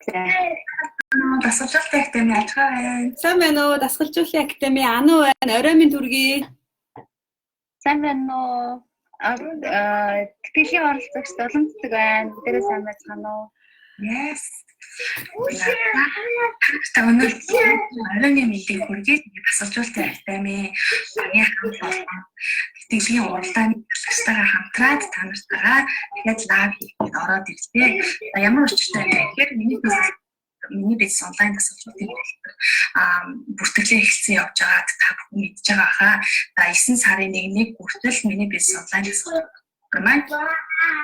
Дасгалжуулалтын академи ажиллагаа байна. Сайн байна уу? Дасгалжуулалтын академи Ану байна. Орой минь төргий. Сайн байна уу? Тэтгэлийн оролцогч Дулам цэцэг байна. Бүгдээрээ сайн байцгаана уу? Yes. Та өнөөдөр оройн мэндийг хүргэе. Дасгалжуулалтын академи багийн хамт олон тэтгэлийн уралдааны талархтайгаа хамтраад та нартайгаа дахиад live хийхэд ороод ирлээ. За ямар учиртай вэ гэхээр миний бизнес онлайн дасгалжуулалтын хөтөлбөр бүртгэлээ эхэлсэн явж байгааг та бүхэн мэдж байгаа хаа. За 9 сарын 1-ний хүртэл миний бизнес онлайн дасгалжуулалт маань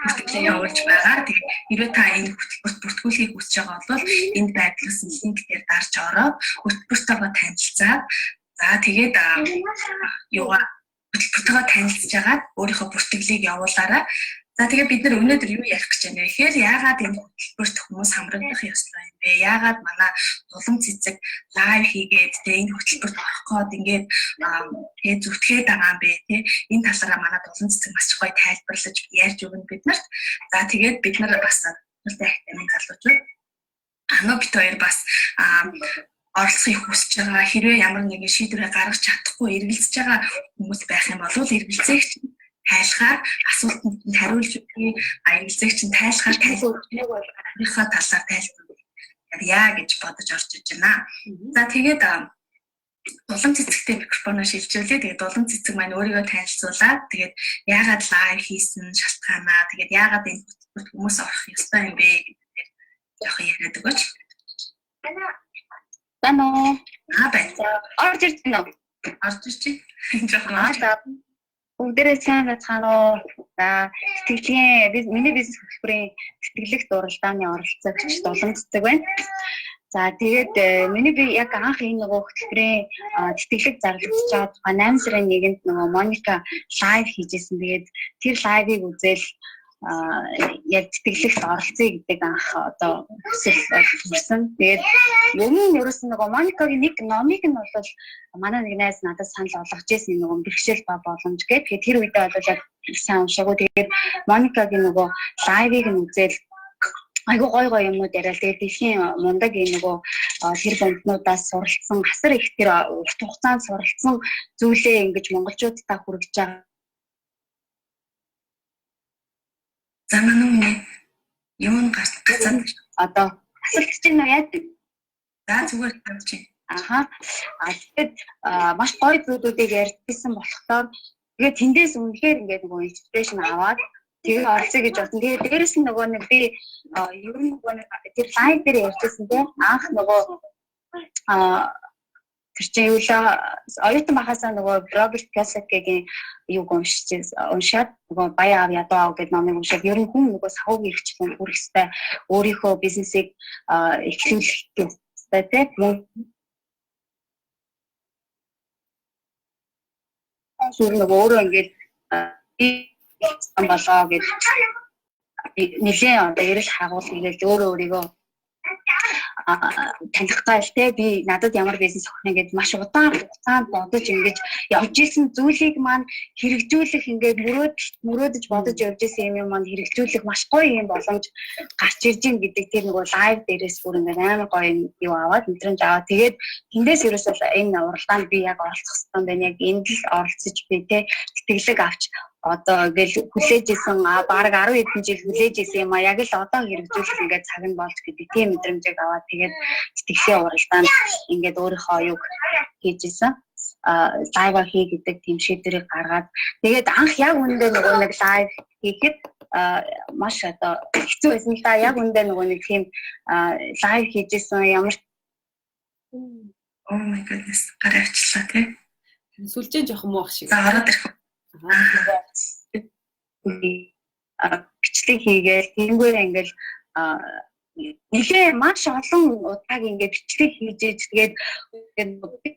бүртгэлээ явуулж байгаа. Тэгээд хэрвээ та энэ хөтөлбөрт бүртгүүлэхийг хүсэж байгаа бол энд байрлуулсан линк дээр дарж ороод хөтөлбөртөөгөө танилцаад, за тэгээд юугаа хөтөлбөртөөгөө танилцж агаад өөрийнхөө бүртгэлийг явуулаарай. За тэгээд бид нар өнөөдөр юу ярих гэж байна вэ гэхээр яагаад энэ хөтөлбөрт хүмүүс хамрагдах ёстой юм бэ? Яагаад манай Дулам цэцэг live хийгээд тэ энэ хөтөлбөрт орох гээд ингээд тэгээд зүтгээд байгаа юм бэ тэ? Энэ талаараа манай Дулам цэцэг маш гоё тайлбарлаж ярьж өгнө бид нарт. За тэгээд бид нар бас Дулам академийн залуучууд Ану бит хоёр бас оролцохыг хүсэж байгаа, хэрвээ ямар нэгэн шийдвэрээ гаргаж чадахгүй эргэлзэж байгаа хүмүүс байх юм бол эргэлзээгч тайлахаар асуултанд нь хариулж өгье. Эргэлзээгч чинь тайлахаар тайлбарлахаа талаар тайлбарлая гэж бодож орж иж байна. За тэгээд Дулам цэцэгтэй микрофоноо шилжүүлээ. Тэгээд Дулам цэцэг маань өөрийгөө танилцуулаад, тэгээд яагаад live хийсэн шалтгаанаа, тэгээд яагаад энэ хөтөлбөрт хүмүүс орох ёстой юм бэ гэдгээр жоохон яриад өгөөч. Сайн уу? Аа байна. За орж ирж байна уу? Орж ирж байна. Жоохон Аа за бүгдээрээ сайн байцгаана уу? За сэтгэлийн миний бизнес хөтөлбөрийн тэтгэлэгт уралдааны оролцогч Дулам цэцэг байна. За тэгээд миний би яг анх энэ нөгөө хөтөлбөрийн тэтгэлэг зарлагдаж байгаа тухай 8 сарын 1-нд нөгөө Моника live хийжсэн. Тэгээд тэр live ыг үзэл яг тэтгэлэгт оролцъё гэдэг анх одоо хүсэл төрсөн. Тэгээд ер нь ерөөсөн нөгөө Моникагийн нэг номыг нь бол манай нэг найз надад санал олгож ирсэн, нөгөө бэрхшээл ба боломж гэх. Тэгээд тэр үедээ бол яг сайн уншаагүй. Тэгээд Моникагийн нөгөө live ыг нь үзэл айгуу гой гой юмнууд яриад, тэгээд дэлхийн мундаг энэ нөгөө тэр бомбнуудаас суралцсан, асар их тэр урт хугацаанд суралцсан зүйлээ ингэж монголчуудаа хүргэж байгаа. За манай хүний юу н гацаад одоо асуулт чинь нөө яа. За зүгээр тавьчих. Аха. А тэгэхэд маш гоё зүйлүүдийг ярьдсан болохоор тэгээд тэндээс үнэхээр ингээд нөгөө inspiration аваад тэгээ оролцъё гэж бодсон. Тэгээд дээрэс нь нөгөө нэг би ер нь нөгөө нэг тэр live дээр ярьжсэн тийм анх нөгөө тэр чинь юу л оюутан байхаасаа нөгөө Роберт Кiyosaki-гийн юуг уншиж уншаад нөгөө Баян аав ядуу аав гэдэг номыг уншаад ер нь хүн нөгөө санхүүгийн эрхчлэн хүрэх ёстой, өөрийнхөө бизнесийг эхлүүлэх ёстой тийм мөн нөгөө өөрөө ингээд болоо гэж нэлээд одоо эрэл хагуул хийгээл өөрөө өөрийгөө таних гал те би надад ямар бизнес өгөх нь гэд маш удаан хугацаанд бодож ингэж явж исэн зүйлийг маань хэрэгжүүлэх, ингээд мөрөөдөж бодож явж исэн юм маань хэрэгжүүлэх маш гоё юм боломж гарч ирж гин гэдэг тэр нөгөө live дээрээс бүр ингээд амар гоё юм юу аваад, мэдрэмж аваад, тэгээд тэндээс ерөөсөө энэ уралдаанд би яг оролцох хэрэгтэй байна, яг энд л оролцож би те тэтгэлэг авч одоо ингээл хүлээж исэн, бараг 10 хэдэн жил хүлээж исэн юм а яг л одоо хэрэгжүүлэх ингээд цаг нь болж гэдэг тийм мэдрэмжийг аваад тэгээд тэтгэлийн уралдаанд ингээд өөрийнхөө юг хийж исэн, live хий гэдэг тийм шийдвэрийг гаргаад, тэгээд анх яг үүндээ нөгөө нэг live хийхэд маш одоо хэцүү байсан л да. Яг үүндээ нөгөө нэг тийм live хийж исэн ямар Oh my goodness, гараа авчлаа тий. Сүлжээ жоохон муу ах шиг. За ороод ирэх. Бичлэг хийгээл тэрнгээр ингээл нэлээ маш олон удааг ингээд бичлэг хийж ээж, тэгээд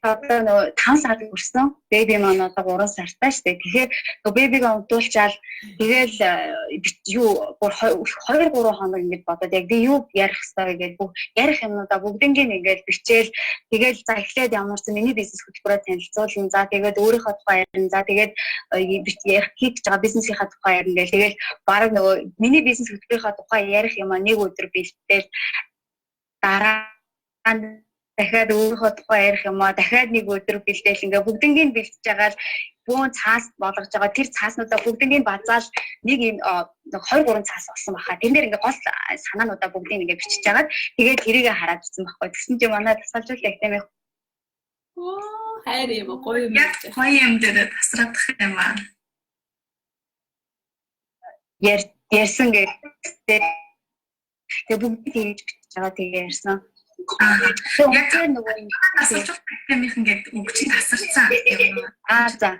одоо нөгөө 5 сар хүрсэн. Baby маань одоо 3 сартай шүү дээ. Тэгэхээр нөгөө baby гээ унтуулчаал тэгэл юу бүр 2 3 хоног ингээд бодоод яг би юу ярих хэвээр гээд бүх ярих юмнуудаа бүгднийг ингээд бичээл, тэгэл за эхлээд ямар ч миний бизнес хөтөлбөрөөр танилцуулна. За тэгээд өөрийнхөө тухай ярина. За тэгээд ярих хийж байгаа бизнесийнхаа тухай ярина гэл тэгэл бараг нөгөө миний бизнес хөтөлбөрийнхаа тухай ярих юм а нэг өдөр бэлтээ. Дараа нь дахиад өөрийнхөө тухай ярих юм аа, дахиад нэг өдөр бэлдээл, ингээ бүгднийг бэлтэж байгаа л бөөн цаас болгож байгаа. Тэр цааснуудаа бүгднийг базаал нэг юм 23 цаас болсон баха. Тэрнээр ингээ гол санаануудаа бүгдийг ингээ бичиж агаад, тэгээд тэрийг хараад ирсэн байхгүй. Тэгсэн чинь манай дасгалжуулалт академи Хайр юм, гоё юм. Яг гоё юм дээр тасраадах юм аа. Ярьсан гэх. Тэгээ бүгд тэгж бичиж байгаа, тэгээ ярьсан. Яг нөгөө дасгалжуулалт академийнх ингээд үг чинь тасарсан юм. Аа, за.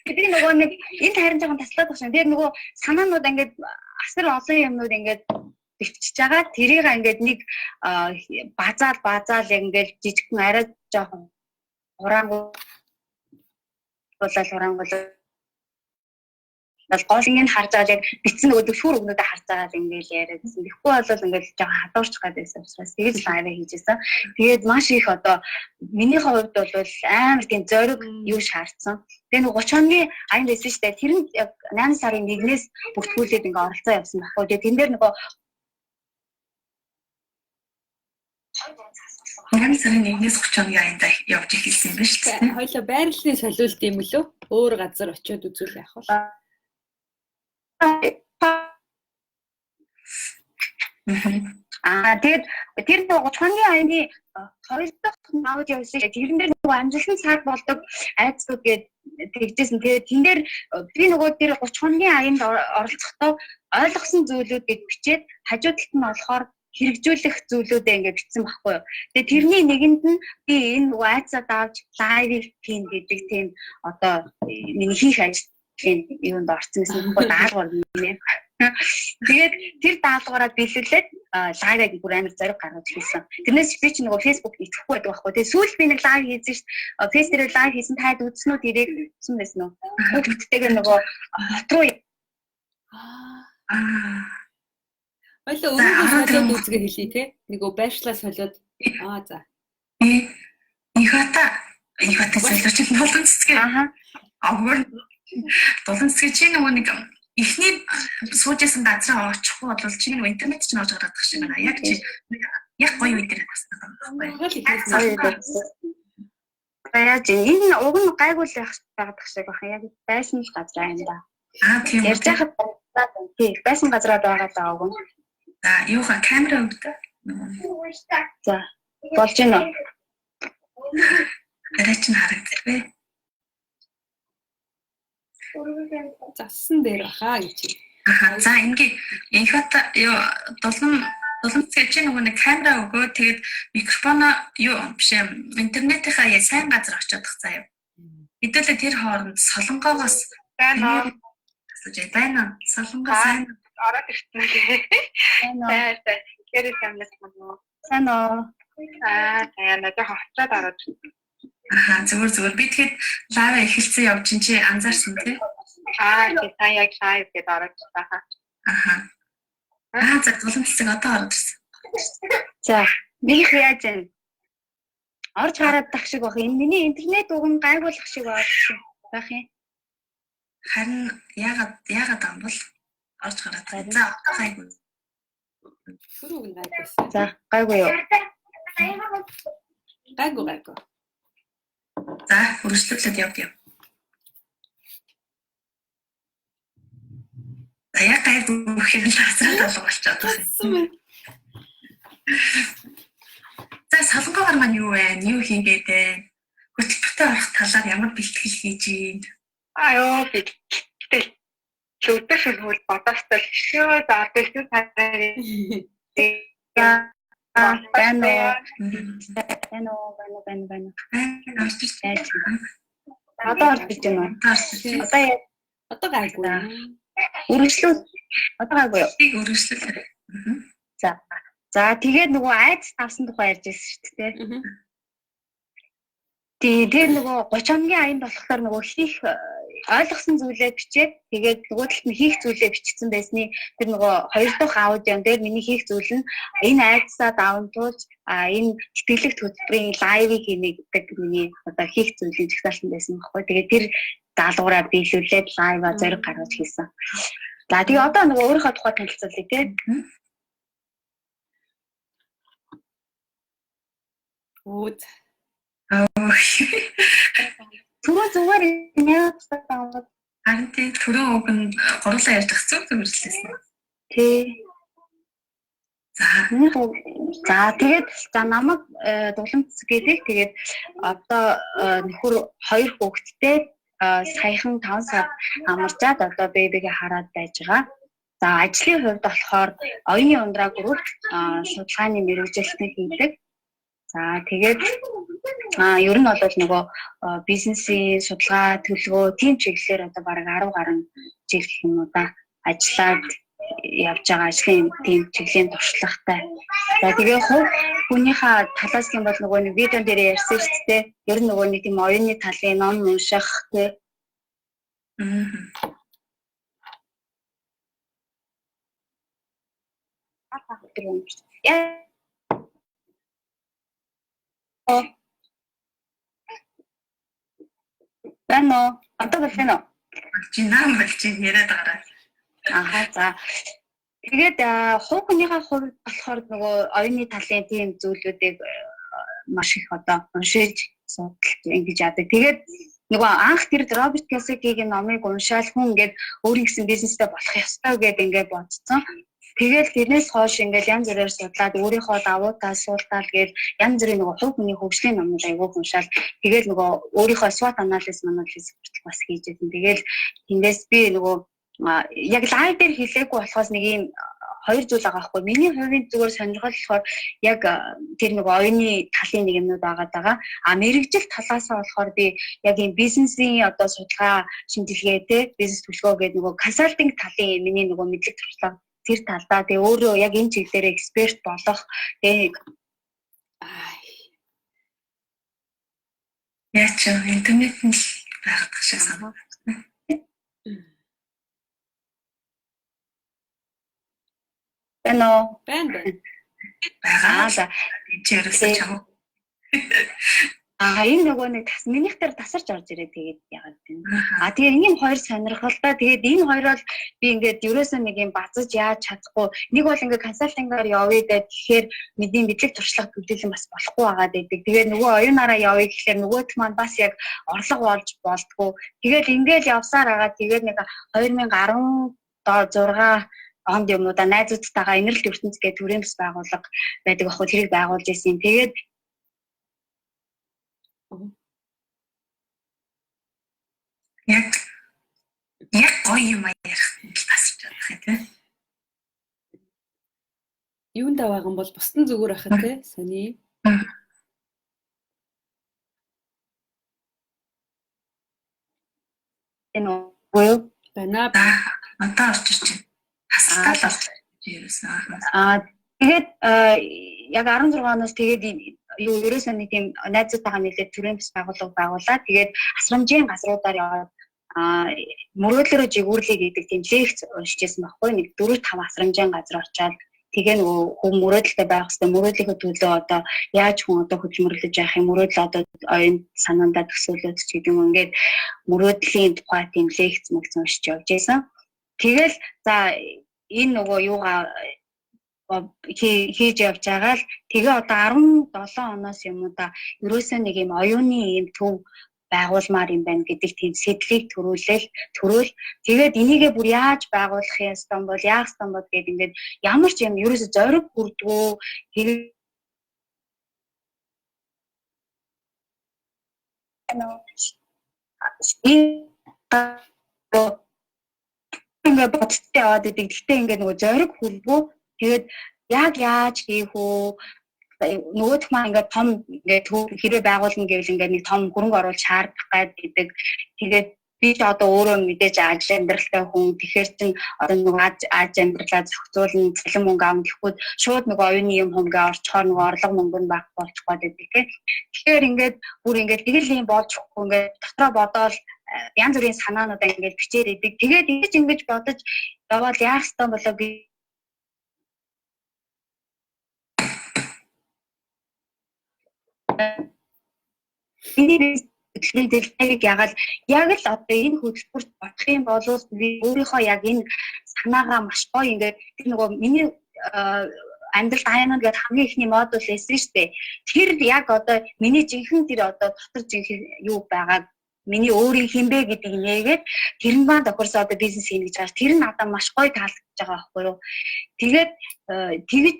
Би нөгөө нэг энд харин жоохон таслаад байгаа шин. Тэр нөгөө санаанууд ингээд асар олон юмнууд ингээд бичиж байгаа. Тэрийг ингээд нэг базаал базаал яг ингээд жижигхэн арай жоохон хураангуулаад гол ингэ харж байгаа, яг бичсэн нөгөө түлхүүр өгнүүдээ харж байгаа л ингээл яриад байсан. Тэгэхгүй бол ингээл жоохон хадуурч гад байсан учраас тэгэж live хийжсэн. Тэгээд маш их, одоо миний хувьд бол амар тийм зориг юу шаардсан. Тэгээ нөгөө 30 хоногийн аян байсан шүү дээ. Тэр нь яг 8 сарын 1-ээс бүртгүүлээд ингээ оролцоо явсан байхгүй. Тэгээ тэн дээр нөгөө 8 сарын 1-ээс 30 хоногийн аяндаа явж эхэлсэн юм байна шүү дээ. Хоёлоо байрлалын солиулт юм лөө? Өөр газар очиод үзвэл яах вэ? Аа, тэгээд тэр нөгөө 30 хоногийн аяны хоёр дахь аудио явсан. Тэрэн дээр нөгөө амжилтын цаг болдог айдсууд гээд тэгжсэн. Тэгээд тэн дээр би нөгөө тэр 30 хоногийн аянд оролцохдоо ойлгосон зүйлүүд гэж бичээд, хажуу талд нь болохоор хэрэгжүүлэх зүйлүүдээ ингээд бичсэн байхгүй юу. Тэгээ тэрний нэгэнд нь би энэ нөгөө айдсаа давж live хийн гэдэг тийм одоо миний хийх ажлын юунд орсон гэсэн байхгүй, даалгавар нэ. Тэгээд тэр даалгавраа биелүүлээд live ыг бүр амар зориг гаргаж хийсэн. Тэрнээс би чи нөгөө Facebook итгэхгүй байдаг байхгүй. Тэгээд сүүлд би нэг live хийсэн шүү дээ. Face дээр live хийсэн, таад үзсэн үү, тэрийг үзсэн байсан уу? Хүүхдтэйгээ нөгөө хот руу Аа. Хоёлоо өрөөгөө солиод үзгээ хэлье те. Нөгөө байршлаа солиод. Аа, за. Ихата ихата солиоч Дулан цэцгээ. Аха. Огвор Дулан цэцгээ, чи нөгөө нэг эхний сууж исэн газраа очихгүй бол чи нэг интернет чинь орж гараад шиг байна. Яг чи яг гоё үе дээр бассан байхгүй. Яаж энэ уг нь гайгүй л байх байгаадах шиг байна. Яг байсан л газраа юм да. Аа, тийм. Ярьж байхад, тий, байсан газраа байгаа даа уг нь. За, юуха камера өгдөө. За, болж байна уу? Арай чинь харагддаг. Зассан дээр баха гэж. Аха, за, ингээ инхата юу дулан дулан чи нөгөө нэг камера өгөө, тэгээд микрофоно юу биш, интернетийнхаа сайн газар очиодох заяа. Хэдүүлээ тэр хооронд Солонгоогоос Байна уу? Асууж байна. Солонгоо, сайн Ороод ирсэн үү? Сайн уу? Сайн сайн. Тэгэхээр сайн байна уу? Сайн уу? Аа, сайн, жоохон хоцроод ороод ирсэн. Аха, зүгээр зүгээр. Би тэгэхэд live эхэлсэн явж чинь чи анзаарсан тий? Аа, тий, сайн, яг live гэдээ ороод ирсэн хаа. Аха. Аа, за, Дулан цэцэг одоо ороод ирсэн. За, минийх яаж вэ? Орж гараад тах шиг байх. Энэ миний интернет уг нь гайгуулах шиг байх юм. Харин яагаад яагаад юм бол орж гараад байгаа. За, одоо гайгүй. Сөрөг нь гайгүйсэн. За, гайгүй юу? Гайгүй, гайгүй. За, үргэлжлүүлээд явд яв. За, яг гайгүй гэхээр л асраад алга болчиход байгаа юм. За, Солонгоогоор маань юу вэ? Юу хийгээд вэ? Хөтөлбөртөө орох талаар ямар бэлтгэл хийж юм? Аа ёо, би тэгэл өдөр шөнө бодоостой л шүү. За, 9 сарын Байна уу? Байна уу? Байна уу? Байна, байна. Орж ирсэн. Яаж юм? Одоо орж иж байна уу? Одоо яа Одоо гайгүй. Үргэлжлүүл, одоо гайгүй юу? Үргэлжлүүл. За. За, тэгээд нөгөө айдас авсан тухай ярьж байсан шүү дээ. Тий, тэр нөгөө 30 хоногийн аянд болохоор нөгөө хийх ойлгосон зүйлээ бичээд, тэгээд нөгөө талд нь хийх зүйлээ бичсэн байсны тэр нөгөө хоёр дахь аудион дээр миний хийх зүйл нь энэ айдсаа даван туулж энэ тэтгэлэгт хөтөлбөрийн live ыг хийнэ гэдэг миний одоо хийх зүйлийн жагсаалтан байсан байхгүй. Тэгээд тэр даалгавраа биелүүлээд live аа зориг гаргаж хийсэн. За, тэгээ одоо нөгөө өөрийнхөө тухай танилцуулъя, тий. Үүд. Түрүү зүгээр яа тастаа. Харин тий, түрүү уг нь гурлаа ярьж ах зүг зүг мөрлөөсөн. Тий. За. За тэгээд за намайг Дуламц гэдэг. Тэгээд одоо нөхөр хоёр хүүхэдтэй, саяхан 5 сар амарчаад одоо бэбигээ хараад байж байгаа. За ажлын хувьд болохоор оюуны ундраа групп судалгааны мэргэжилтэн хийдэг. За тэгээд ер нь бол нөгөө бизнесийн судалгаа, төлөвлөгөө тийм чиглэлээр одоо бараг 10 гаруй жил гэх юм уу да ажиллаад явж байгаа, ажлын тийм чиглэлийн туршлагатай. За тэгээ хувь хүнийхээ талаас гэх юм бол нөгөө нэг видеон дээр ярьсан шүү дээ. Ер нь нөгөө нэг тийм оюуны талын ном унших тий. Яа. Байна уу? Одоо болж байна уу? Болж байна, болж байна, яриад байгаарай. Аха за. Тэгээд хувь хүнийхээ хувьд болохоор нөгөө оюуны талын тийм зүйлүүдийг маш их одоо уншиж судалж ингэж яадаг. Тэгээд нөгөө анх тэр Роберт Кiyosaki-гийн номыг уншаал хүн ингээд өөрийн гэсэн бизнестэй болох ёстой гэд ингээд бодсон. Тэгэл тэрнээс хойш ингээд янз бүрээр судлаад өөрийнхөө давуу тал, сул тал гээд янз бүрийн нөгөө хувь хүний хөгжлийн номууд айгүйх уншаал тэгэл нөгөө өөрийнхөө SWOT анализ хүртэл бас хийж байсан. Тэгэл тэндээс би нөгөө яг live дээр хэлээгүй болохоос нэг юм хоёр зүйл байгаа байхгүй. Миний хувийн зүгээр сонирхол болохоор яг тэр нөгөө оюуны талын нэг юмнууд байгаа даа. А мэрэгжил талаасаа болохоор би яг ийм бизнесийн одоо судалгаа шинжилгээ те, бизнес төлөвлөгөө гэдэг нөгөө консалтинг талын миний нөгөө мэдлэг туршлага тэр талдаа тэгээ өөрөө яг энэ чиглэлээр эксперт болох тэгээ Яа ч интернет нь л байгаад шиг санагдав. Байна уу? Байна байна. Байгаа. За. Энд чи ерөөсөө чам. Аа энэ нөгөө нэг тас минийх дээр тасарч орж ирээ, тэгээд яагаад юм. А тэгээ ийм хоёр сонирхолтой. Тэгээд энэ хоёр бол би ингээд ерөөсөө нэг юм базаж яаж чадахгүй. Нэг бол ингээд консалтингаар явъя гэдэг тэгэхээр миний мэдлэг туршлага төлөөлөн бас болохгүй байгаад байдаг. Тэгээд нөгөө оюунаараа явъя гэхээр нөгөөх маань бас яг орлого болж болдгоо. Тэгээд ингээд явсаар байгаа. Тэгээд нэг 2016 онд юм уу да найзуудтайгаа инэрэлт ертөнц гэх төрийн бас байгууллага байдаг аахгүй, тэрийг байгуулж исэн. Тэгээд яг гоё юм ярих тасч чадах юм тий. Юунд байгаа юм бол бусдын зүгээр ах тий сони. Энэ үү? Байна. Одоо орж ирж байна. Хасалтаа л орж ирсэн. Аа тэгээд яг 16 оноос тэгээд юу ерөөсөө нэг тийм найзуудтайгаа нийлээд төрийн бас байгууллага байгуулад тэгээд асрамжийн газруудаар яваад мөрөөдлөрөө жигүүрлээ гэдэг тийм лекц уншиж байсан байхгүй, нэг 4 5 асрамжийн газар очиад тэгээ нөгөө хүн мөрөөдөлтэй байх хэвээр, мөрөөдлийнхөө төлөө одоо яаж хүн одоо хөдөлмөрлөж явах юм, мөрөөдөл одоо оюун санаандаа төсөөлөөд ч гэдэг юм, ингээд мөрөөдлийн тухай тийм лекц мэгц уншиж явж байсан. Тэгэл за энэ нөгөө юугаа хийж явж байгаа л тэгээ одоо 17 оноос юм уу да ерөөсөө нэг юм оюуны юм төв байгуулмаар юм байна гэдэг тийм сэтлийг төрүүлэл төрөөл тэгээд энийгээ бүр яаж байгуулах ёстой бол яах ёстой бол гэд ингээд ямар ч юм ерөөсөө зориг хүрдгүү. Тэгээд ингээ бодолтой яваад идэг. Гэхдээ ингээ нөгөө зориг хүрдгүү. Тэгээд яг яаж хийх үү? Нөгөөх маань ингээд том ингээд хэрвээ байгуулна гэвэл ингээд нэг том хөрөнгө оруулалт шаардах гад гэдэг. Тэгээд би ч одоо өөрөө мэдээж ажил амьдралтай хүн. Тэгэхээр чин одоо нөгөө аж амьдралаа зохицуулна, цалин мөнгө авна гэхүүд шууд нөгөө оюуны юм хөнгө орчхоор нөгөө орлого мөнгө нь баг болчих гээд байдаг тийм. Тэгэхээр ингээд бүр ингээд тэгэл юм болж өгөхгүй ингээд дотроо бодоол янз бүрийн санаануудаа ингээд бичээд идэг. Тэгээд ингэж бодож явбал яах ёстой болоо би миний хөтөлбөрийн дэлхийг ягаал яг л одоо энэ хөтөлбөрт бодох юм бол би өөрийнхөө яг энэ санаагаа маш гоё ингээд тэр нөгөө миний амьдрал diamond гэдэг хамгийн эхний модуль байсан шүү дээ. Тэр яг одоо миний жинхэнэ тэр одоо дотор жинхэнэ юу байгааг, миний өөрийн хэн бэ гэдгийг нээгээд, тэр нь маань тохирсон одоо бизнес хийнэ гэж байгаа. Тэр нь надад маш гоё таалагдж байгаа байхгүй юу. Тэгээд тэгэж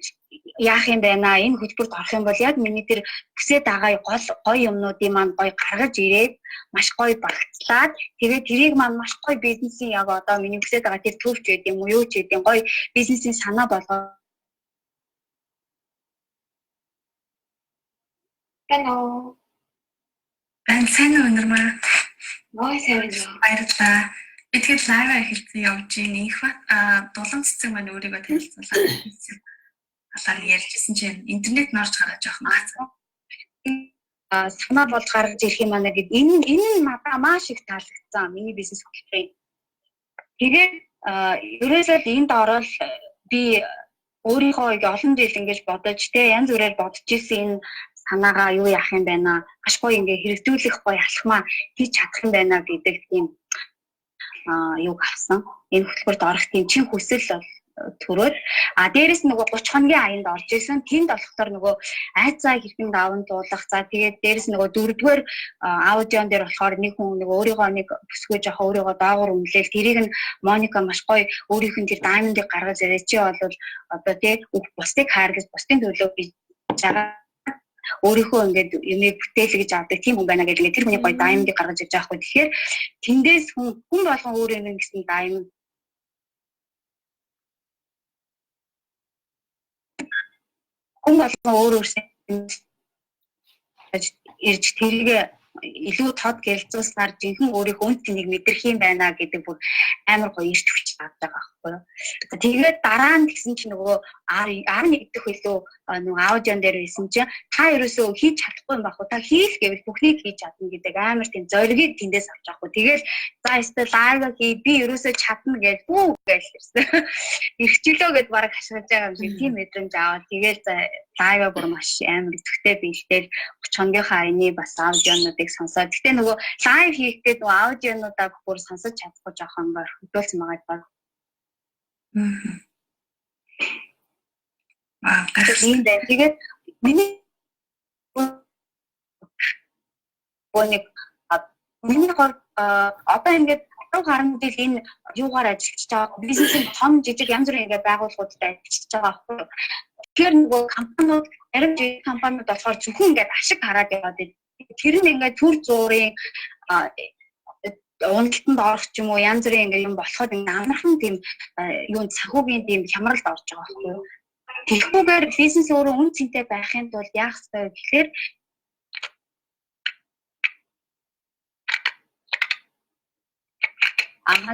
яах юм бэ наа, энэ хөтөлбөрт орох юм бол яг миний тэр хүсээд байгаа гол гоё юмнуудыг маань гоё гаргаж ирээд, маш гоё багцлаад, тэгээд тэрийг маань маш гоё бизнесийн яг одоо миний хүсээд байгаа тэр төвч байд юм уу, юу ч байд юм, гоё бизнесийн санаа болгоо. Hello. Байна, сайн уу, Өнөрмаа? Нөө, сайн байна уу? Баярлалаа. Би тэгэхээр live аа эхэлсэн явж байна. Инх а дулам цэцэг маань өөрийгөө танилцуулаад талаар ярьжсэн чинь интернет нь орж гараа жоохон гацсан. Санаа болж гаргаж ирэх юм байна гэд энэ нь надад маш их таалагдсан миний бизнес хөтөлбөрийн. Тэгээд ерөөсөө л энд ороод би өөрийнхөө олон жил ингэж бодож, те, янз бүрээр бодож исэн энэ санаагаа юу яах юм байна, маш гоё ингээ хэрэгжүүлэх гоё алхмаа хийж чадах юм байна гэдэг тийм юуг авсан. Энэ хөтөлбөрт орох тийм чин хүсэл бол төрөөд, а дээрэс нөгөө 30 хоногийн аянд орж исэн. Тэнд болохоор нөгөө айцаа хэрхэн даван туулах. За, тэгээд дээрэс нөгөө дөрөвдүгээр аудион дээр болохоор нэг хүн нөгөө өөрийгөө нэг бүсгүй жоохон өөрийгөө доогуур үнэлээл, тэрийг нь Моника маш гоё өөрийнх нь тэр diamond ыг гаргаж ирээ. Чи бол одоо тий бусдыг хайрлаж, бусдын төлөө хийж байгаа, өөрийнхөө ингээд юмыг бүтээл гэж авдаг тийм хүн байна гэдэг, ингээд тэр хүний гоё diamond ыг гаргаж ирж байгаа хгүй. Тэгэхээр тэндээс хүн болгон өөр юм гэсэн diamond хүн болгон өөр өөрсдөө ирж, тэрийг илүү тод гялзуулснаар жинхэнэ өөрийнхөө үн цэнийг мэдрэх юм байна гэдэг бүр амар гоё ирч хүч авч байгаа байхгүй юу. Тэгээд дараа нь тэгсэн чинь нөгөө 11 дэх илүү нөгөө аудион дээр байсан чинь та ерөөсөө хийж чадахгүй юм байхгүй, та хийл гэвэл бүхнийг хийж чадна гэдэг амар тийм зоригийг тэндээс авч байгаа хгүй. Тэгэл за ёстой live хий, би ерөөсөө чадна гэж бүү гэж ирсэн. Ирчлөө гэд бараг хашгирж байгаа юм шиг тийм мэдрэмж аваад, тэгэл за live бүр маш амар идэвхтэй биелтэл 30 хоногийнхаа аяны бас аудионуудыг сонсоод, гэтээ нөгөө live хийх гээд нөгөө аудионуудаа бүр сонсож чадахгүй жоохон орхигдуулсан байгаа баг. Аа, тийм байх. Тэгээд миний нэг миний гол одоо ингээд 10 гаруй жил энэ юугаар ажиллаж байгаа, бизнесийн том жижиг янз бүрийн ингээд байгууллагуудад ажиллаж байгаа байхгүй юу. Тэгэхээр нөгөө компаниуд, зарим жижиг компаниуд болохоор зөвхөн ингээд ашиг хараад яваад байдаг. Тэр нь ингээд түр зуурын уналтанд орох ч юм уу, янз бүрийн ингээд юм болоход ингээд амархан тийм юунд санхүүгийн тийм хямралд орж байгаа байхгүй юу. Тэгэхгүйгээр бизнес өөрөө үн цэнтэй байхын тулд яах ёстой вэ гэхээр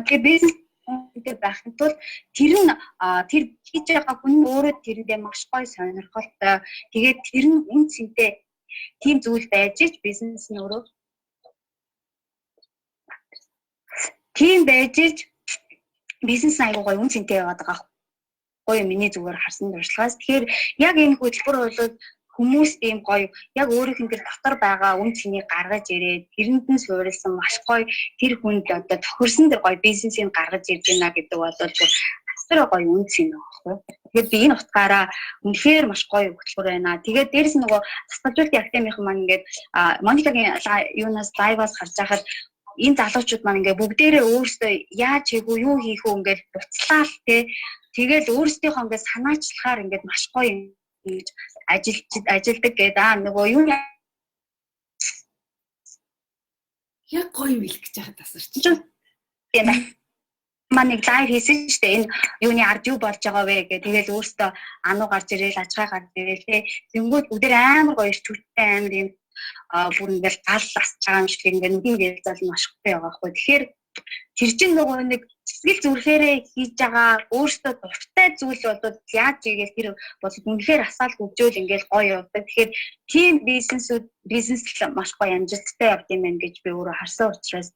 тэгээ бизнес үнэтэй байхын тулд тэр нь тэр хийж байгаа хүн өөрөө тэрэндээ маш гоё сонирхолтой, тэгээд тэр нь үн цэнтэй тийм зүйл байж ич бизнес нь өөрөө тийм байж ич бизнес аягүй гоё үн цэнтэй яваад байгаа гоё миний зүгээр харсан туршлагаас. Тэгэхээр яг энэ хөтөлбөр бол хүмүүс ийм гоё яг өөрийнх нь тэр дотор байгаа үн цэнийг гаргаж ирээд, тэрэнд нь суурилсан маш гоё тэр хүнд одоо тохирсон тэр гоё бизнесийг гаргаж ирж байна гэдэг бол бүр асар гоё үн цэн байхгүй. Тэгэхээр би энэ утгаараа үнэхээр маш гоё хөтөлбөр байна. Тэгээд дээрэс нь нөгөө дасгалжуулалтын академийнхан маань ингээд Моникагийн юунаас live аас харж байхад энэ залуучууд маань ингээ бүгдээрээ өөрсдөө яаж хийх үү, юу хийх үү ингээд буцлаал те. Тэгэл өөрсдийнхөө ингээд санаачлахаар ингээд маш гоё ингэж ажиллаж ажилдаг гэдэг нөгөө юу Яг гоё юм хэлэх гэж байхад тасарч. Маань нэг live хийсэн шүү дээ. Энэ юуны ард юу болж байгаа вэ гэх. Тэгэл өөртөө ануу гарч ирээл, ажгаа гарч ирээл те. Тэнгүүд бүгдээр амар гоё ирч хүчтэй, амар юм бүр ингээл гал асч байгаа юм шиг ингээд нүдэн гэлзал маш гоё байгаа хгүй. Тэгэхээр тэр чинь нөгөө нэг сэтгэл зүрхээрээ хийж байгаа өөртөө дуртай зүйл бол яаж игээл тэр бол үнэхээр асаал хөгжөөл ингээл гоё явдаг. Тэгэхээр тийм бизнесүүд бизнес маш гоё амжилттай явд юм байна гэж би өөрөө харсан учраас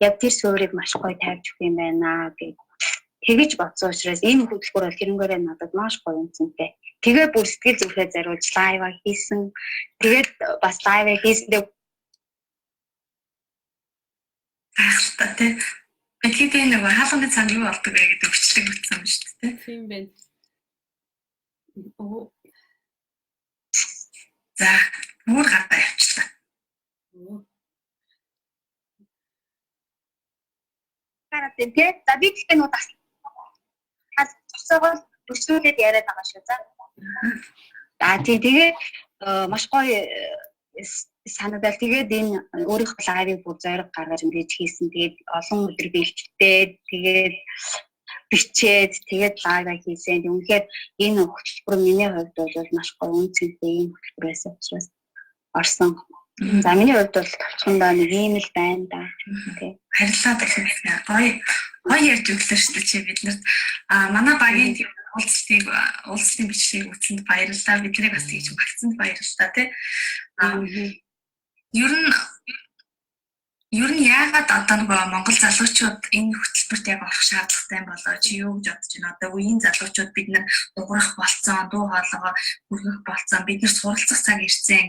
яг тэр суурийг маш гоё тавьж өгөх юм байна гэж тэгэж бодсон учраас энэ хөтөлбөр бол тэрнгээрээ надад маш гоё үнцэнтэй. Тэгээ бүр сэтгэл зүрхээ зориулж live хийсэн. Тэгээд бас live хийсэндээ Гайхалтай тий. Тэгэхээр нөгөө хаалганы цаана юу болдог вэ гэдэг бичлэг үзсэн юм шүү дээ. Тийм байна. Оо. За, нүүр гардаа явчлаа. Гараад байна тий. За би гэхдээ нүү тас цогцоогоо өрсүүлээд яриад байгаа шүү. За. За тий, тэгээд маш гоё санагдал. Тэгээд энэ өөрийнхөө live-ыг бүр зориг гаргаж ингэж хийсэн. Тэгээд олон өдөр бэлтгээд, тэгээд бичээд, тэгээд live хийсэн. Үнэхээр энэ хөтөлбөр миний хувьд бол маш гоё үн цэнтэй ийм хөтөлбөр байсан учраас орсон. За миний хувьд бол товчхондоо нэг ийм л байна да. Тий. Баярлалаа Долоон. Гоё гоё ярьж өглөө шүү дээ чи биднэрт. А манай багийн тийм уулзалтын бичлэгийг үзсэнд баярлалаа. Биднийг бас тэгж багцсанд баярлалаа тий. А ер нь яагаад одоо нөгөө Монгол залуучууд энэ хөтөлбөрт яг орох шаардлагатай юм болоо, чи юу гэж бодож байна? Одоо үеийн залуучууд бид нар дуурах болцсон, дуу хоолойгоо хүргэх болцсон, бид нар суралцах цаг ирсэн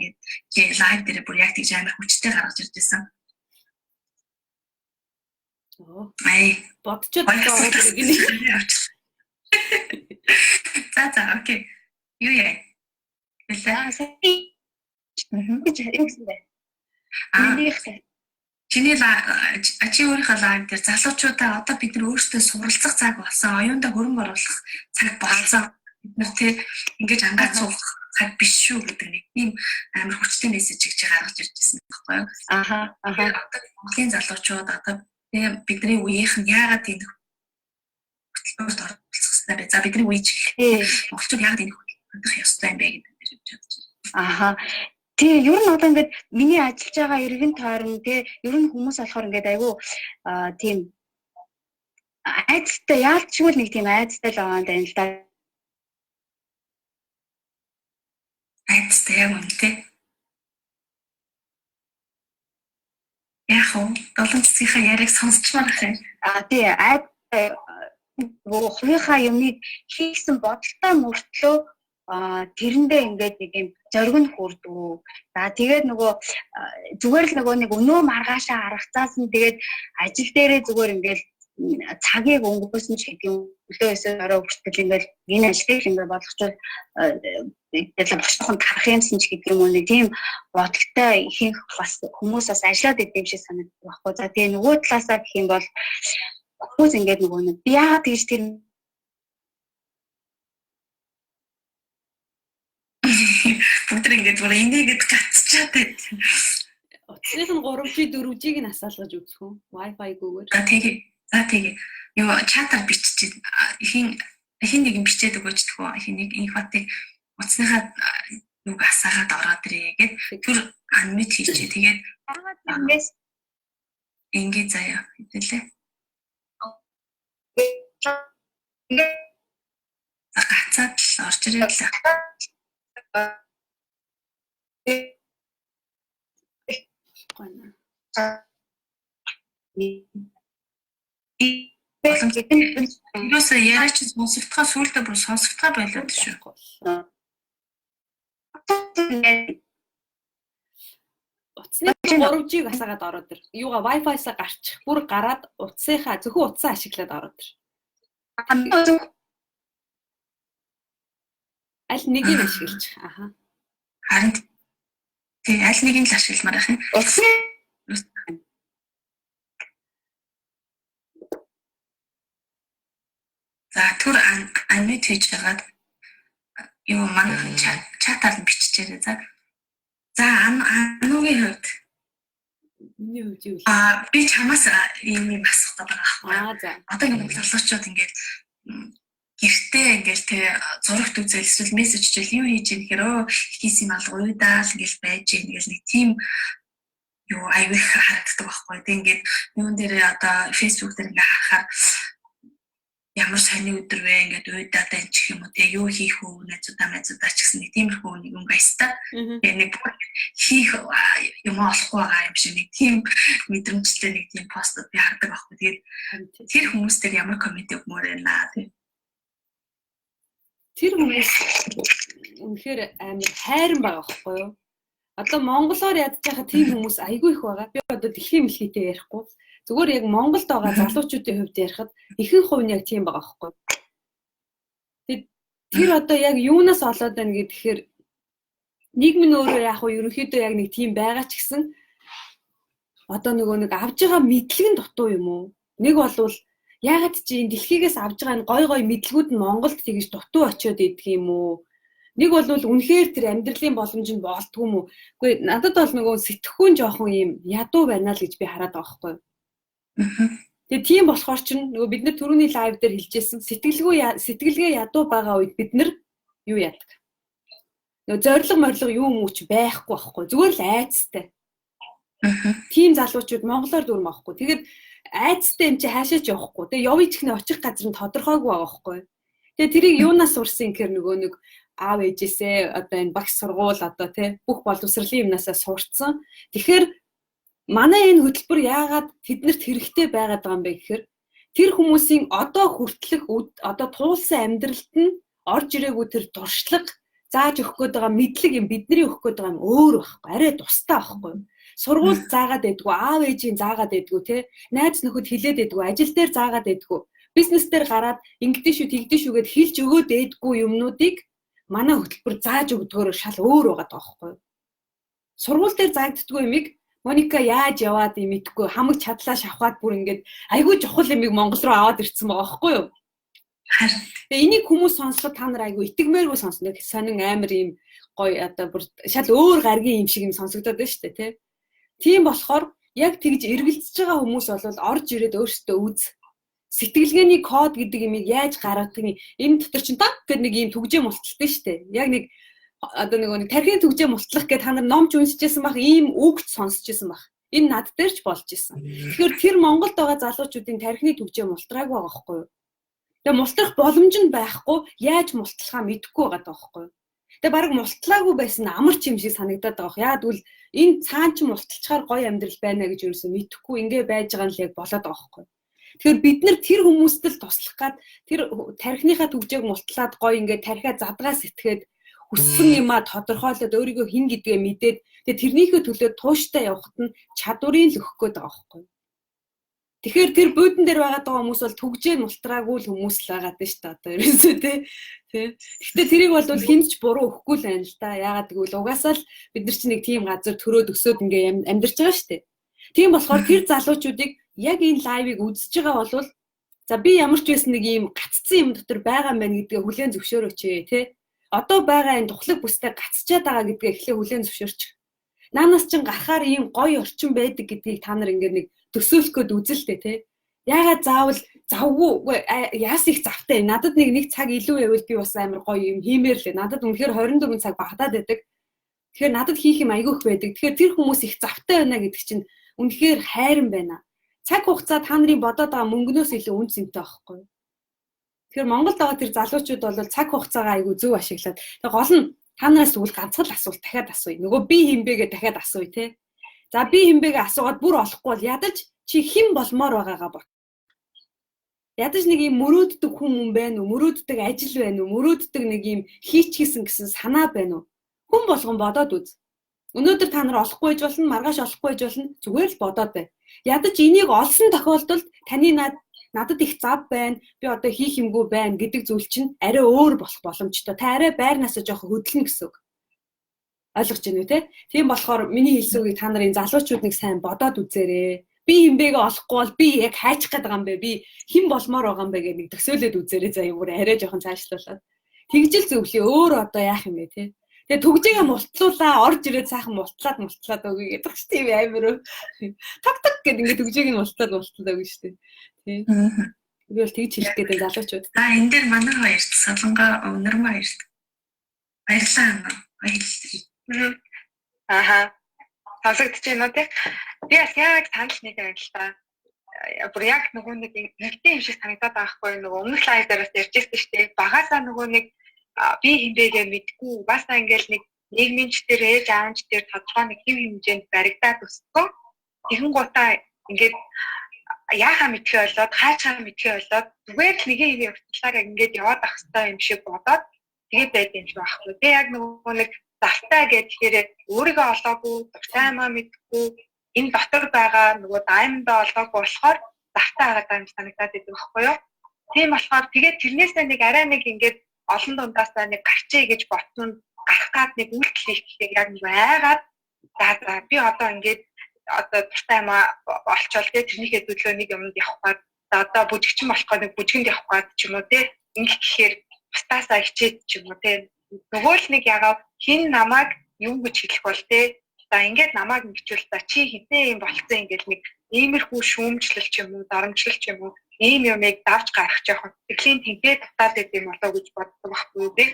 гэдэг live дээр бүр яг тэгж амар хүчтэй гаргаж ирж байсан. Ай, бодчод байгаа гинэ. За, okay. Юу яа? Хэлээ. Гэж юу гэсэн бэ? Минийх Чиний чи өөрийнхөө live дээр залуучуудаа одоо бид нар өөрсдөө суралцах цаг болсон, оюундаа хөрөнгө оруулах цаг болсон. Бид нар тий ингэж ангаад суух цаг биш шүү гэдэг нэг тийм амар хүчтэй мессежийг чи гаргаж ирж байсан байхгүй юу? Аха. Одоо Монголын залуучууд одоо бидний үеийнх нь яагаад энэ хөтөлбөрт оролцох ёстой бэ? За, бидний үеич монголчууд яагаад энэ хөтөлбөрт ёстой юм бэ гэдэг дээр явж бодож байна. Аха. Тий, ер нь одоо ингээд миний ажиллаж байгаа эргэн тойрон тий, ер нь хүмүүс болохоор ингээд айгүй тийм айдастай, яалтчгүй нэг тийм айдастай л байгаа юм байна л да. Айдастай, яг үнэ тий. Яг уу, Долоон цэцгийнхаа яриаг сонсчмаар ах юм. А тий, айд хувийнхаа юмыг хийсэн бодолтой мөртлөө тэрэндээ ингээд нэг юм зориг нь хүрдүү. За тэгээд нөгөө зүгээр л нөгөө нэг өнөө маргаашаа аргацаас нь тэгээд ажил дээрээ зүгээр ингээд цагийг өнгөрөөсөн ч гэдэг юм, өглөө 9 орой хүртэл ингээд энэ ажлыг ингээд болгочвол тэгэл босхон тарах юмсан ч гэдэг юм уу, нэг тийм бодолтой ихэнх бас хүмүүс бас ажиллаад идэм шиг санагддаг байхгүй. За тэгээ нөгөө талаасаа гэх юм бол хүмүүс ингээд нөгөө нэг би яагаад тэгж тэр Бүгд ингээд бүр энийгэд гацчаад байт. Утасных нь 3G 4G-г нь асаалгаж үзэх үү? Wi-Fi-гүйгээр. За тэгээ. За тэгээ. Юу чатаар биччихээ. Ихэн хин нэгэн бичээд өгөөч тхөө. Хин нэг инфотыг утасныхаа юуг асаагаад ороод ирээ гэд түр unmute хийчихээ. Тэгээд ингээс ингээ заяа хэвлээ. Гацаад л орж ирээд л. Байна. Юусаа яриа чи сонсогдохоо сүултээ бүр сонсогдохоо болоод шүү. Утасны 3G-г асаагаад ороод ир. Юугаа Wi-Fi-саа гарчих. Бүр гараад утсынхаа зөвхөн утсаа ашиглаад ороод ир. Аль нэгийг ашиглаж. Аха. Харин тий, аль нэгийг л ашигламаар байх юм. Утасны За, түр unmute хийж хагаад юу манайхан чатаар нь биччихээрэй за. За, Анугийн хувьд Миний хувьд юу вэ? А би чамаас ийм юм асуух гэдэг байгаа байхгүй. Аа за. Одоо ингээд залуучууд ингээд гэртээ ингээд тэ зурагт үзэл эсвэл мессеж чийл юу хийж ийм гэхээр өө хийсэн юм алга уйдаал ингээл байж ийм ингээл нэг тийм юу аюу их харагддаг байхгүй. Тэг ингээд юун дээрээ одоо Facebook дээр ингээд харахаар ямар сони өдөр вэ, ингээд уйдаад байна ч юм уу те, юу хийх үү, найзуудаа найзуудаа ч гэсэн нэг тиймэрхүү нэг өнгө аястай. Тэгээ нэг хийх юм олохгүй байгаа юм шиг нэг тийм мэдрэмжтэй нэг тийм постууд би хардаг байхгүй. Тэгээд тэр хүмүүс дээр ямар коммент өгмөр байна тий. Тэр хүмүүс үнэхээр амар хайран байгаа байхгүй юу? Одоо монголоор ядж байхад тийм хүмүүс айгүй их байгаа. Би одоо дэлхийн мэлхийтэй ярихгүй. Зүгээр яг Монголд байгаа залуучуудын хувьд ярихад ихэнх хувь нь яг тийм байгаа байхгүй юу? Тэгээд Тэр одоо яг юунаас олоод байна гэхээр нийгэм нь өөрөө яг хуу ерөнхийдөө яг нэг тийм байгаа ч гэсэн одоо нөгөө нэг авж байгаа мэдлэг нь дутуу юм уу? Нэг болвол яагаад чи энэ дэлхийгээс авж байгаа энэ гой гой мэдлгүүд нь Монголд тэгж дутуу очиод идэх юм уу? Нэг бол үнэхээр тэр амьдралын боломж нь болдгоо юм уу? Үгүй, надад бол нөгөө сэтгхүүн жоохон юм ядуу байна л гэж би хараад байгаа байхгүй юу? Тэгээ тийм болохоор чинь нөгөө бид нар түрүүний live дээр хэлжсэн, сэтгэлгүй сэтгэлгээ ядуу байгаа үед бид нар юу яадаг? Нөгөө зориг морилго юу юм уу ч байхгүй байхгүй. Зүгээр л айцтай. Тийм залуучууд монголоор дүүрм аахгүй. Тэгээд айцтай юм чи хаашаа ч явахгүй. Тэгээ явъя ч гэнэ очих газар нь тодорхойгүй байгаа байхгүй. Тэгээ тэрийг юунаас сурсан гэхээр нөгөө нэг аав ээжээсээ, одоо энэ багш сургууль, одоо тий бүх боловсролын юмнасаа сурцсан. Тэгэхээр манай энэ хөтөлбөр яагаад тэднэрт хэрэгтэй байгаад байгаа юм бэ гэхээр тэр хүмүүсийн одоо хүртлэх одоо туулсан амьдралд нь орж ирээгүй тэр туршлага, зааж өгөх гээд байгаа мэдлэг юм, бидний өгөх гээд байгаа юм өөр байхгүй, арай тустай байхгүй. Сургууль заагаад байдгүй, аав ээжийн заагаад байдгүй, те найз нөхөд хилээд байдгүй, ажил дээр заагаад байдгүй, бизнес дээр гараад ингэдэж шүү, тэгдэж шүү гэд хэлж өгөөд байдгүй юмнуудыг манай хөтөлбөр зааж өгдгөөр шал өөр байгаа байхгүй. Сургууль дээр заагддггүй юмыг Моника яаж яваад юм мэдгүй, хамаг чадлаа шавхаад бүр ингээд айгүй чухал юмыг Монгол руу аваад ирсэн байгаа байхгүй юу? Тэгээ энийг хүмүүс сонсоход та нар айгүй итгэмээргүй сонсно. Сонин амар юм гоё, одоо бүр шал өөр гаргийн юм шиг юм сонсогдоод байна шүү дээ, тий. Тийм болохоор яг тэгж эргэлзэж байгаа хүмүүс бол орж ирээд өөрсдөө үз. Сэтгэлгээний код гэдэг юмыг яаж гаргадаг, энэ дотор чинь так гэдэг нэг юм түгжээ мулталтай шүү дээ. Яг нэг одоо нэг тархины түгжээ мултлах гэж та нар номч уншижсэн бах, ийм үгч сонсч ирсэн бах. Энэ над дээр ч болж исэн. Тэгэхээр тэр Монголд байгаа залуучуудын тархины түгжээ мултраагүй байгаа байхгүй юу? Тэгээ мултрах боломж нь байхгүй, яаж мултлахаа мэдэхгүй байгаа байхгүй юу? Тэгээ баг мултлаагүй байсан амар ч юм шиг санагдаад байгаа. Яа гэвэл энэ цаан ч мулталчаар гоё амьдрал байна гэж юусэн мэдэхгүй ингээ байж байгаа нь л яг болоод байгаа байхгүй юу? Тэгэхээр бид нар тэр хүмүүст л туслах гад тэр тархиныхаа түгжээг мултлаад гоё ингээ тархиа задгаа сэтгээд хүссэн юмаа тодорхойлоод өөрийгөө хэн гэдгээ мэдээд тэгээ тэрнийхээ төлөө тууштай явхад нь чадварыг л өгөх гээд байгаа байхгүй юу? Тэгэхээр тэр буудан дээр байгаа даа хүмүүс бол түгжээ мултраагүй л хүмүүс л байгаа даа шүү дээ одоо ерөөсөө тий. Гэхдээ тэрийг бол хинч буруу өгөхгүй л байна л да. Яагаад гэвэл угаасаа л бид нар чинь нэг тийм газар төрөөд өсөөд ингээ амьдарч байгаа шүү дээ. Тийм болохоор тэр залуучуудыг яг энэ лайвыг үзэж байгаа бол за би ямар ч байсан нэг ийм гаццсан юм дотор байгаа юм байна гэдгээ хүлээн зөвшөөрөөч тий. Одоо байгаа энэ тухлаг бүстэй гацчаад байгаа гэдгээ эхлээ хүлээн зөвшөөрч. Наанаас чинь гарахаар ийм гоё орчин байдаг гэдгийг та нар ингээд нэг төсөөлөх гээд үзэлтэй тий. Яагаад заавал завгүй яас их завтай. Надад нэг цаг илүү байвал би бас амар гоё юм хиймээр лээ. Надад үнэхээр 24 цаг багадаад байдаг. Тэгэхээр надад хийх юм айгүй их байдаг. Тэгэхээр тэр хүмүүс их завтай байна гэдэг чинь үнэхээр хайран байна. Цаг хугацаа та нарын бодоод байгаа мөнгнөөс илүү үн цэнтэй байхгүй. Тэгэхээр Монголд байгаа тэр залуучууд бол цаг хугацаагаа айгүй зөв ашиглаад тэгээ гол нь та нараас тэгвэл ганцхан л асуулт дахиад асууя. Нөгөө би хин бэ гэж дахиад асууя те. За би хин бэ гэж асуугаад бүр олохгүй бол ядаж чи хэн болмоор байгаагаа бот. Ядаж нэг юм мөрөөддөг хүн юм байна уу? Мөрөөддөг ажил байна уу? Мөрөөддөг нэг юм хийчихсэн гэсэн санаа байна уу? Хүн болгон бодоод үз. Өнөөдөр та нар олохгүй байж болно, маргааш олохгүй байж болно. Зүгээр л бодоод бай. Ядаж энийг олсон тохиолдолд таны надад их зав байна, би одоо хийх юмгүй байна гэдэг зүйл чинь арай өөр болох боломжтой. Та арай байрнаасаа жоохон хөдлөнө гэсэн үг. Ойлгож байна уу те? Тийм болохоор миний хэлсэн үгийг та нарын залуучууд нэг сайн бодоод үзээрэй. Би хинбэгээ олохгүй бол би яг хайчих гээд байгаа юм бэ? Би хэн болмоор байгаа юм бэ гэдэг нэг төсөөлөд үзээрэй заяа, бүр арай жоохон цаашлуулад. Тэгжил зөвлөе. Өөр одоо яах юм бэ те? Тэгээ түгжээгээ мултлуулаа, орж ирээд сайхан мултлаад өгье гэдэг чинь тийм амар таг таг гэдэг ингээд түгжээг нь мултлаад өгнө шүү дээ. Тий. Би бол тэгж хэлэх гээд залуучууд. А энэ дээр манай хоёрт Солонгоо өнөрмө хоёрт баярлалаа. Баярлалаа. Аха. Сонсогдож байна уу тий? Би бас яг санал нэг байна л та. Бүр яг нөгөө нэг нэгтэн юм шиг санагдаад байгаа хгүй, нөгөө өмнөх лайв дээрээс ярьж байсан шүү дээ. Багасаа нөгөө нэг би хинбэгээ мэдгүй, угаасаа ингээл нэг нийгмийн ч дээр ээж аав ч дээр тодорхой нэг хэв хэмжээнд баригдаад өссөн. Тэгэн гутаа ингээд яахаа мэдхээ болоод, хаачаа мэдхээ болоод зүгээр л нэгэн хэвийн уртчлаараа ингээд яваад ах хэвээр юм шиг бодоод тэгээд байд юм шиг байхгүй. Тэгээ яг нөгөө нэг завтай гэхээр өөрийгөө олоогүй, дуртай юмаа мэдгүй, энэ дотор байгаа нөгөө даймондоо олоогүй болохоор завтай байгаа юм санагдаад байдаг байхгүй юу? Тийм болохоор тэгээд тэрнээсээ нэг арай нэг ингээд олон дундаасаа нэг гарчээ гэж бодсон, гарах гад нэг үйлдэл хийхдээ яг нэг айгаад, за за би одоо ингээд одоо дуртай юм олчоол те, тэрнийхээ төлөө нэг юмд явах гад, за одоо бүжигчин болох гад нэг бүжгэнд явах гад ч юм уу те, ингэх гэхээр бусдаасаа хичээд ч юм уу те, нөгөө л нэг ягаад хин намайг юм гэж хэлэх бол те, за ингээд намайг ингэчүүл, за чи хизээ юм болцсон, ингээд нэг иймэрхүү шүүмжлэл ч юм уу, дарамтлал ч юм уу, ийм юмыг давж гарах жоохон сэтгэлийн тэнхээ татаад байт юм болоо гэж боддог байхгүй би.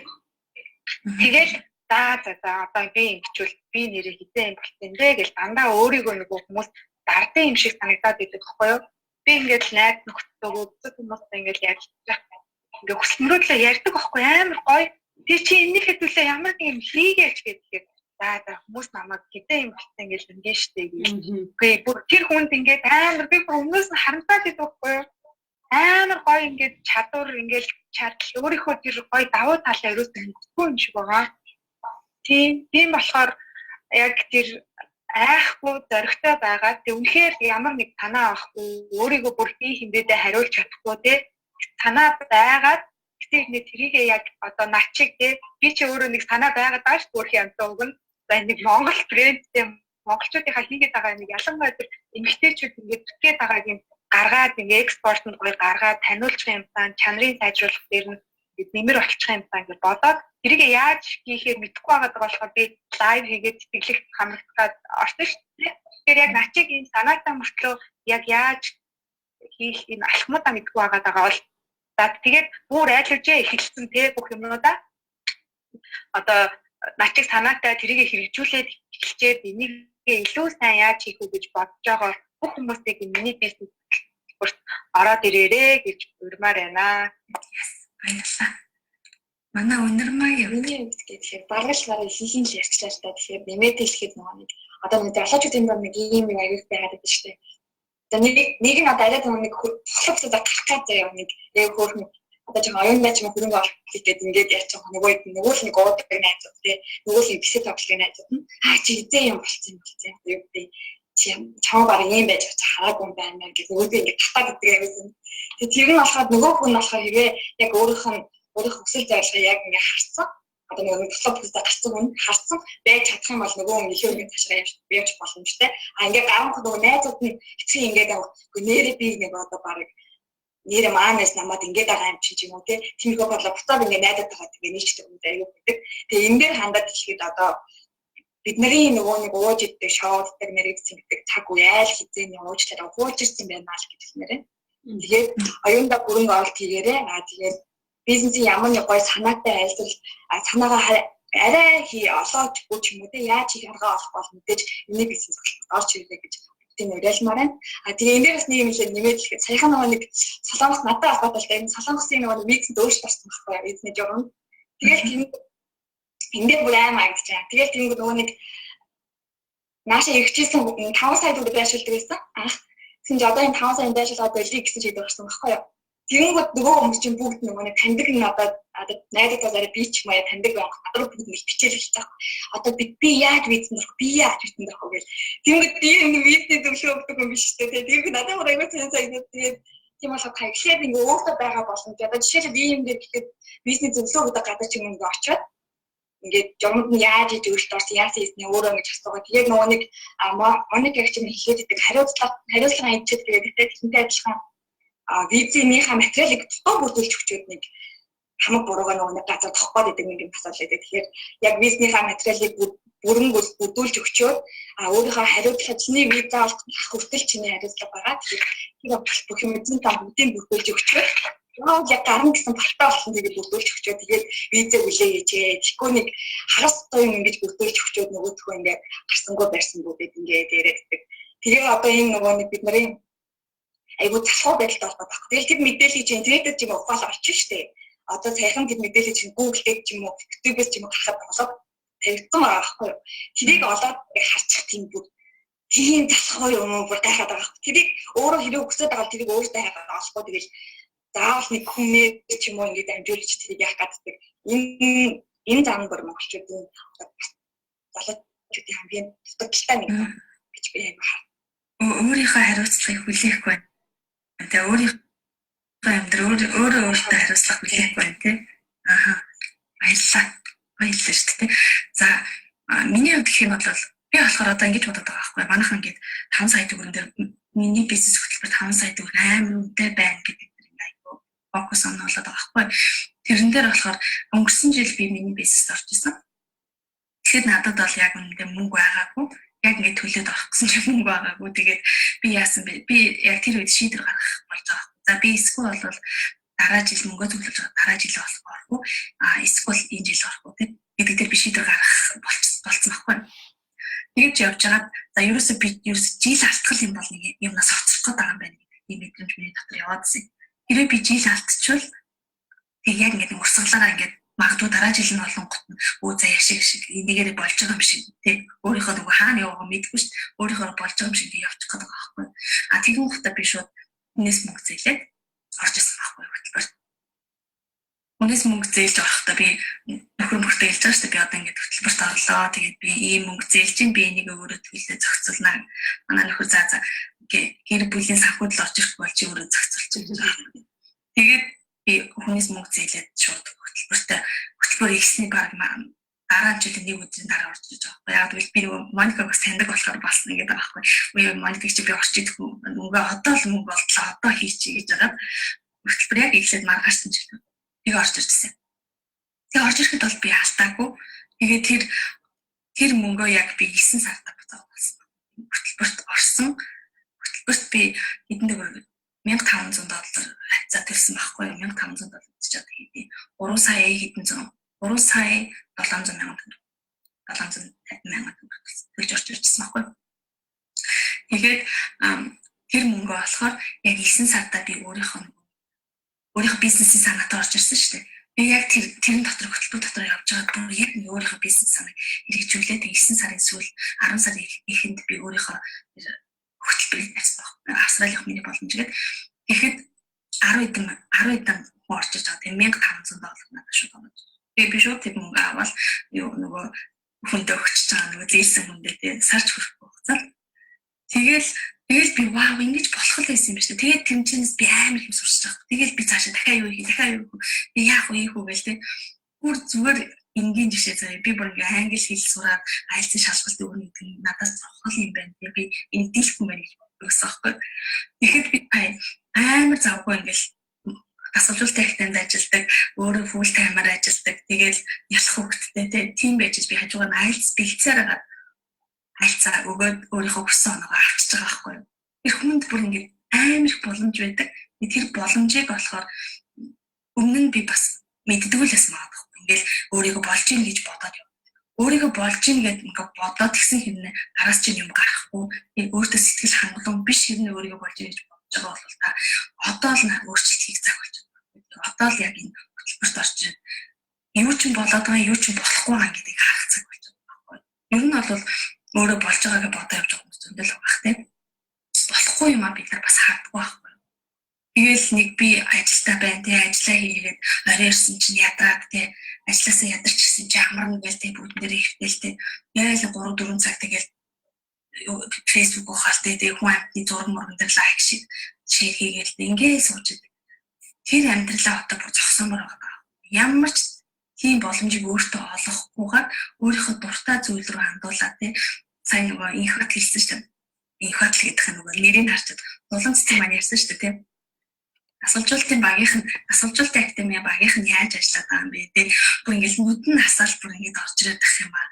Тэгэл за за за одоо би ингэчүүл би нэрээ хизээ юм болцсон юм бэ гэж дандаа өөрийгөө нөгөө хүмүүс дардсан юм шиг санагдаад байдаг байхгүй юу? Би ингээд л найз нөхдөдөө, бусад хүмүүстэй ингээд ярилцах, ингээд хүсэл мөрөөдлөө ярьдаг байхгүй, амар гоё. Тэг чи энэнийхээ төлөө ямар нэг юм хийгээч гэхээр, за за хүмүүс намайг хизээ юм болцсон гэж ингэн штэ гэж. Үгүй, бүр тэр хүнд ингээд амар би бүр өмнөөс нь харамсаад байдаг байхгүй юу? Амар гоё ингээд чадвар, ингээд чадал, өөрийнхөө тэр гоё давуу талаа ерөөсөө мэдгүй юм шиг байгаа. Тийм болохоор яг тэр айхгүй зоригтой байгаа. Тэг үнэхээр ямар нэг санаа авахгүй, өөрийгөө бүр хий хэмбэдэ хариулж чадахгүй те, санаа байгаад гэтээ нэг тэрийгээ яг одоо начиг те, би чи өөрөө нэг санаа байгаад байгаа шүү, өөрхийн амтаа өгнө. За нэг Монгол брэндтэй монголчуудынхаа хийгээд байгаа нэг ялангуяа тэр эмэгтэйчүүд ингээд зүтгээд байгааг юм гаргаад, ингээ экспортод гоё гаргаад таниулчих юмсан, чанарын сайжруулах дээр нь нэмэр болчих юмсан гэж бодоод тэрийг яаж хийхээр мэдэхгүй байгаа болохоор би live хийгээд тэтгэлэгт хамрагдаад орсон шүү дээ. Тэгэхээр яг начиг энэ санаатай мөртлөө яг яаж хийх энэ алхмуудаа мэдэхгүй байгаа даа бол за тэгээд бүр айлвжээ эхэлсэн те, бүх юмнуудаа одоо начиг санаатай тэрийг хэрэгжүүлээд эхэлчээд энийг илүү сайн яаж хийх үү гэж бодож байгаа бүх хүмүүсийг миний бизнес хөтөлбөрт ороод ирээрээ гэж урьмаар байна. Баярлалаа. Манай Үнэрмаа. Миний хувьд гэхээр бараг л бараг ихэнх л ярьчлаа л та. Тэгэхээр нэмээд хэлэхэд нөгөө нэг одоо нэг залуучуудын дунд нэг ийм юм аяг байгаад байдаг шүү дээ. За нэг нь одоо арай нэг цохлог гарах гад заяа, нэг яг хөөрхөн одоо чинь оюун байж юм хөрөнгө оруулалт хийгээд ингээд яачих, нөгөө нөгөө л нэг уудаг найзууд тий, нөгөө л нэг бисээ тоглохын найзууд нь аа чи хизээ юм болцсон болцсон юу гэдэг, чи чам баг ийм байж хараагүй юм байна гэх нөгөөдөө ингээд татаад идэг юм байсан. Тэгээ тэр нь болохоор нөгөө хүн болохоор хэрвээ яг өөрийнх нь өөрийнх хүсэл зорилгыг яг ингээд харсан, одоо нөгөө туслах бүсээ гарсан хүн харсан байж чадах юм бол нөгөө хүн илүү ингээд цаашаа явж боломжтой. А ингээд гарангууд нөгөө найзууд нь хэцүү ингээд үгүй нэрээ би нэг одоо баг нэрээ маанаас намаад ингээд байгаа юм чинь ч юм уу те, тиймэрхүү бодлоо буцаад ингээд найдаад байгаа, тэгээ нийчдэг юм аягүй гэдэг. Тэгээ энэ дээр хандаад хэлэхэд одоо бидний нөгөө нэг ууж иддэг, шоуддаг, нэрийг цэнгдэг цаг үе айл хизээний уучлаарай хуучирсан байна л гэж хэлмээр байна. Тэгээд оюунда бүрэн оролт хийгээрэй. Аа тэгээд бизнесийн ямар нэг гоё санаатай айлтвал санаагаа арай хий олоочгүй ч юм уу те, яаж хийх аргаа олох бол мэдээж миний бизнес орж ирээ гэж тийм уриалмаар байна. А тэгээ энэ дээрээс нэг юм хэлээд нэмээд хэлэхэд саяхан нөгөө нэг Солонгос надад холбоотой энэ Солонгосын нөгөө миксэнд өөрчлөлт орсон байхгүй юу? Эзний журам. Тэгэл тийм энэ дээр бүр аим агдаж байгаа. Тэгэл тэнгүүд нөгөө нэг нааша ирчихсэн 5 сая төгрөг байршуулдаг байсан. Анх тэгсэн чи одоо энэ 5 саяын байршуулгаа болиё гэсэн шийдвэр гарсан байхгүй юу? Тэнгүүд нөгөө хүмүүс чинь бүгд нөгөө нэг таньдаг нь одоо найдаад арай би ч юм аа таньдаг байх. Надад бүгд нэг хичээл хэлж байгаа. Одоо би яаж визэнд орох, би яаж визэнд орох гэж. Тэнгүүд би энэ визний зөвлөгөө өгдөг юм биш үү? Тэгээд надад бүр аягүй цэн санагдаад тэгээд тийм болохоор та эхлээд ингээ өөртөө байгаа боломж. Одоо жишээлбэл ийм юм дээр гэхэд бизнес зөвлөгөө өгдөг гадар ч юм ингээ очиод ингээд жомд нь яаж хийж өөрчлөлт орсон, яасан хийсний өөрөө ингэж асуугаа. Тэгээд нөгөө нэг Моник яг чинь хэлээд идэг хариуцлага ичээд тэгээд тэрнтэй адилхан визийнхаа материалыг дутуу бүрдүүлж өгчөөд нэг хамаг буруугаа нөгөө нэг газар тохох гээд идэг нэг юм асуудал байдаг. Тэгэхээр яг визнийхаа материалыг бүрэн бүрдүүлж өгчөөд өөрийнхөө хариуцлага, чиний виза олох хүртэл чиний хариуцлага байгаа. Тэгэхээр тэр бүх юм эзэн та бүгдийг бүрдүүлж өгчөөд яг гарна гэсэн багтаа болсон тэгээд бүрдүүлж өгчөөд тэгээд виза хүлээгээч. Тэгэхгүй нэг хагас дуу юм ингэж бүрдүүлж өгчөөд нөгөөдхөө ингээд гарсангүй барьсангүй гэд ингээд яриад байдаг. Тэгээ одоо энэ нөгөө нэг бид нарын айгуу залхуу байдалтай холбоотой байхгүй. Тэгэл тэр мэдээллийг чинь интернетээр ч юм ухаал олчих штэ. Одоо саяхан тэр мэдээллийг чинь Google дээр ч юм уу, YouTube-ээс ч юм уу гарахад болоод тавигдсан байгаа байхгүй юу. Тэрийг олоод харчих тийм бүр тийм залхуу юм уу, бүр гайхаад байгаа байхгүй. Тэрийг өөрөө хэрэг өксөд байгаа, тэрийг өөртөө хайгаад олохгүй тэгэл заавал нэг хүнээр ч юм уу ингэж амжуулж тэрийг яах гэдэг. Энэ зам бүр монголчуудын одоо залуучуудын хамгийн дутагдaltaй нэг гэж би айгуу хар. Өөрийнхөө хариуцлагыг хүлээхгүй байна. Тэгээ өөрийнхөө амьдрал өөрөө өөртөө хариуцлага хүлээхгүй байна тий. Аха. Баярлалаа. Баярлалаа шүү дээ. За, миний хувьд гэх юм бол би болохоор одоо ингэж бодоод байгаа байхгүй. Манайхан ингээд 5 сая төгрөгөн дээр миний бизнес хөтөлбөр 5 сая төгрөг амар үнэтэй байна гэдэг тэр ингээ айгүй фокус онолоод байгаа байхгүй. Тэрэн дээр болохоор өнгөрсөн жил би миний бизнест орж исэн. Тэгэхээр надад бол яг үнэндээ мөнгө байгаагүй. Яг ингээд төлөөд орох гэсэн чинь мөнгө байгаагүй. Тэгээд би яасан бэ? Би яг тэр үед шийдвэр гаргах болж байгаа. За, би эсвэл бол дараа жил мөнгө төлөж байгаа, дараа жил болох орох уу? А эсвэл энэ жил орох уу, тийм гэдэг дээр би шийдвэр гаргах болцсон байхгүй. Тэгэж явж байгаад, за, ерөөсөө би ерөөсөө жил алтгал юм бол нэг юмнаас хоцрох гээд байгаа юм байна гэдэг ийм мэдрэмж миний дотор яваад исэн. Хэрвээ би жил алдчихвал тэг яг ингээд урсгалаараа ингээд магадгүй дараа жил нь болонгот нь өө за яшиг шиг энийгээрээ болж байгаа юм шиг, тий, өөрийнхөө нөгөө хаана яваагаа мэдгүй шүү дээ, өөрийнхөө болж байгаа юм шиг ингээд явчих гээд байгаа байхгүй. А тэгэн хугацаа би шууд хүнээс мөнгө зээлээд орж исэн байхгүй хөтөлбөр. Хүнээс мөнгө зээлж орохдоо би нөхөр мөхтэй хэлж байгаа шүү дээ. Би одоо ингээд хөтөлбөрт орлоо. Тэгээд би ийм мөнгө зээлж чинь би энийг өөрөө төлөө зохицуулнаа. Манай нөхөр за за гэр бүлийн санхүүд л орж ирэх бол чи өөрөө зохицуулчих гэж байгаа. Тэгээд би хүнээс мөнгө зээлээд шууд хөтөлбөртөө хөтөлбөр ихсний баг дараа жилийн нэг өдрийн дараа орж иж байгаа байхгүй. Яг гэвэл би нөгөө Моникаг бас таньдаг болохоор болсон гэдэг байгаа байхгүй. Үгүй, Моникаг чи би орч идэхгүй. Мөнгө одоо л мөнгө болтлоо, одоо хийчихье гэж байгаад хөтөлбөр яг эхлээд маргаашсан жил нэг орж иржсэн. Тэгээ орж ирэхэд бол би алдаагүй. Тэгээ тэр тэр мөнгөө яг би 9 сард буцаад болсон. Хөтөлбөрт орсон. Хөтөлбөрт би хэдэн төгрөг, 1500 доллар хавцаа төлсөн байхгүй юу? 1500 доллар гэж одоо хэдий 3 сая хэдэн зуун, 3 сая 700 мянган төгрөг, 750 мянган төгрөг төлж орж ирчихсэн байхгүй юу? Тэгээд тэр мөнгөө болохоор яг 9 сарда би өөрийнхөө өөрийнхөө бизнесийн санаатай орж ирсэн шүү дээ. Би яг тэр тэрэн дотор, хөтөлбөр дотор явж байгаа бүр яг өөрийнхөө бизнес санааг хэрэгжүүлээд 9 сарын сүүл, 10 сарын эхэнд би өөрийнхөө тэр хөтөлбөрийг тавьсан байхгүй. Австралийн миний боломж гээд. Тэгэхэд 10 хэдэн хүн орж иж байгаа. Тэгээ 1500 доллар надад шууд орж. Тэгээ би шууд тэр мөнгө аваад юу нөгөө хүндээ өгчөж байгаа, нөгөө зээлсэн хүндээ, тэгээ сарч хүрэхгүй хугацаанд. Тэгэл би вау, ингэж болох л байсан юм байна шүү дээ. Тэгээд тэмцэнээс би амар юм сурч байгаа. Тэгэл би цаашаа дахиад юу хийх, дахиад юу, би яах вэ, хийх үү гэл тэ. Бүр зүгээр энгийн жишээ заяа. Би бүр ингээ англи хэл сураад IELTS шалгалт өгнө гэдэг нь надаас зовхол юм байна. Тэгээ би энэ дийлэх юм байна гэж бодсон байхгүй. Тэгэхэд би амар завгүй ингээл дасгалжуулалтын академид ажилладаг, өөрөө full time-аар ажилладаг. Тэгэл ялах хүүхэдтэй тийм байж би хажуугаар нь IELTS бэлдсээр байгаа. IELTS-аа өгөөд өөрийнхөө хүссэн оноогоо авчиж байгаа байхгүй юу. Тэр хүнд бүр ингээд амар их боломж байдаг. Тэр боломжийг болохоор өмнө нь би бас мэддэггүй л байсан байгаа байхгүй. Ингээл өөрийгөө болж ийн гэж бодоод явдаг. Өөрийгөө болж ийн гэд ингээд бодоод гисэн хэрнээ араас чинь юм гарахгүй. Өөртөө сэтгэл хангалуун биш хэрнээ өөрийгөө болж ийн гэж бодож байгаа бол та одоо л өөрчлөлт хийх цаг болж байна. Одоо л яг энэ хөтөлбөрт орж ирээд юу ч болоод байгаа, юу ч болохгүй байгаа гэдгийг харах цаг болж байгаа байхгүй. Ер нь бол өөрөө болж байгаагаа бодоо явж байгаа хүмүүс зөндөл байх, тийм. Болохгүй юм а бид нар бас хардггүй байхгүй. Тэгэл нэг би ажилдаа байна тий, ажиллаа хийгээд орой ирсэн чинь ядраад тий, ажилласаа ядарч ирсэн чи амарна гээл тий, бүгдэн дээр ихтэл тий. Яг л 3 4 цаг тэгэл Facebook ухаал тий, тэгээ хүн амьтны зураг мурган дээр like шиг share хийгээл ингээ сууж идэг. Тэр амьдралаа одоо бүр зогсоомоор байгаа. Ямар ч тийм боломжийг өөртөө олгохгүйгээр өөрийнхөө дуртай зүйл рүү хандуулаад тий, сайн нөгөө Инхбат хэлсэн шүү дээ. Инхбат л гэдэг нь нөгөө нэрийг харчаад Дулаан цэцэг маань ярьсан шүү дээ, тий. Асалжуулалтын багийнх нь, асалжуулалтын академийн багийнх нь яаж ажиллаад байгаа юм бэ? Тэ, бүр ингээл нүд нь асаал бүр ингээд орж ирээд ах юм аа.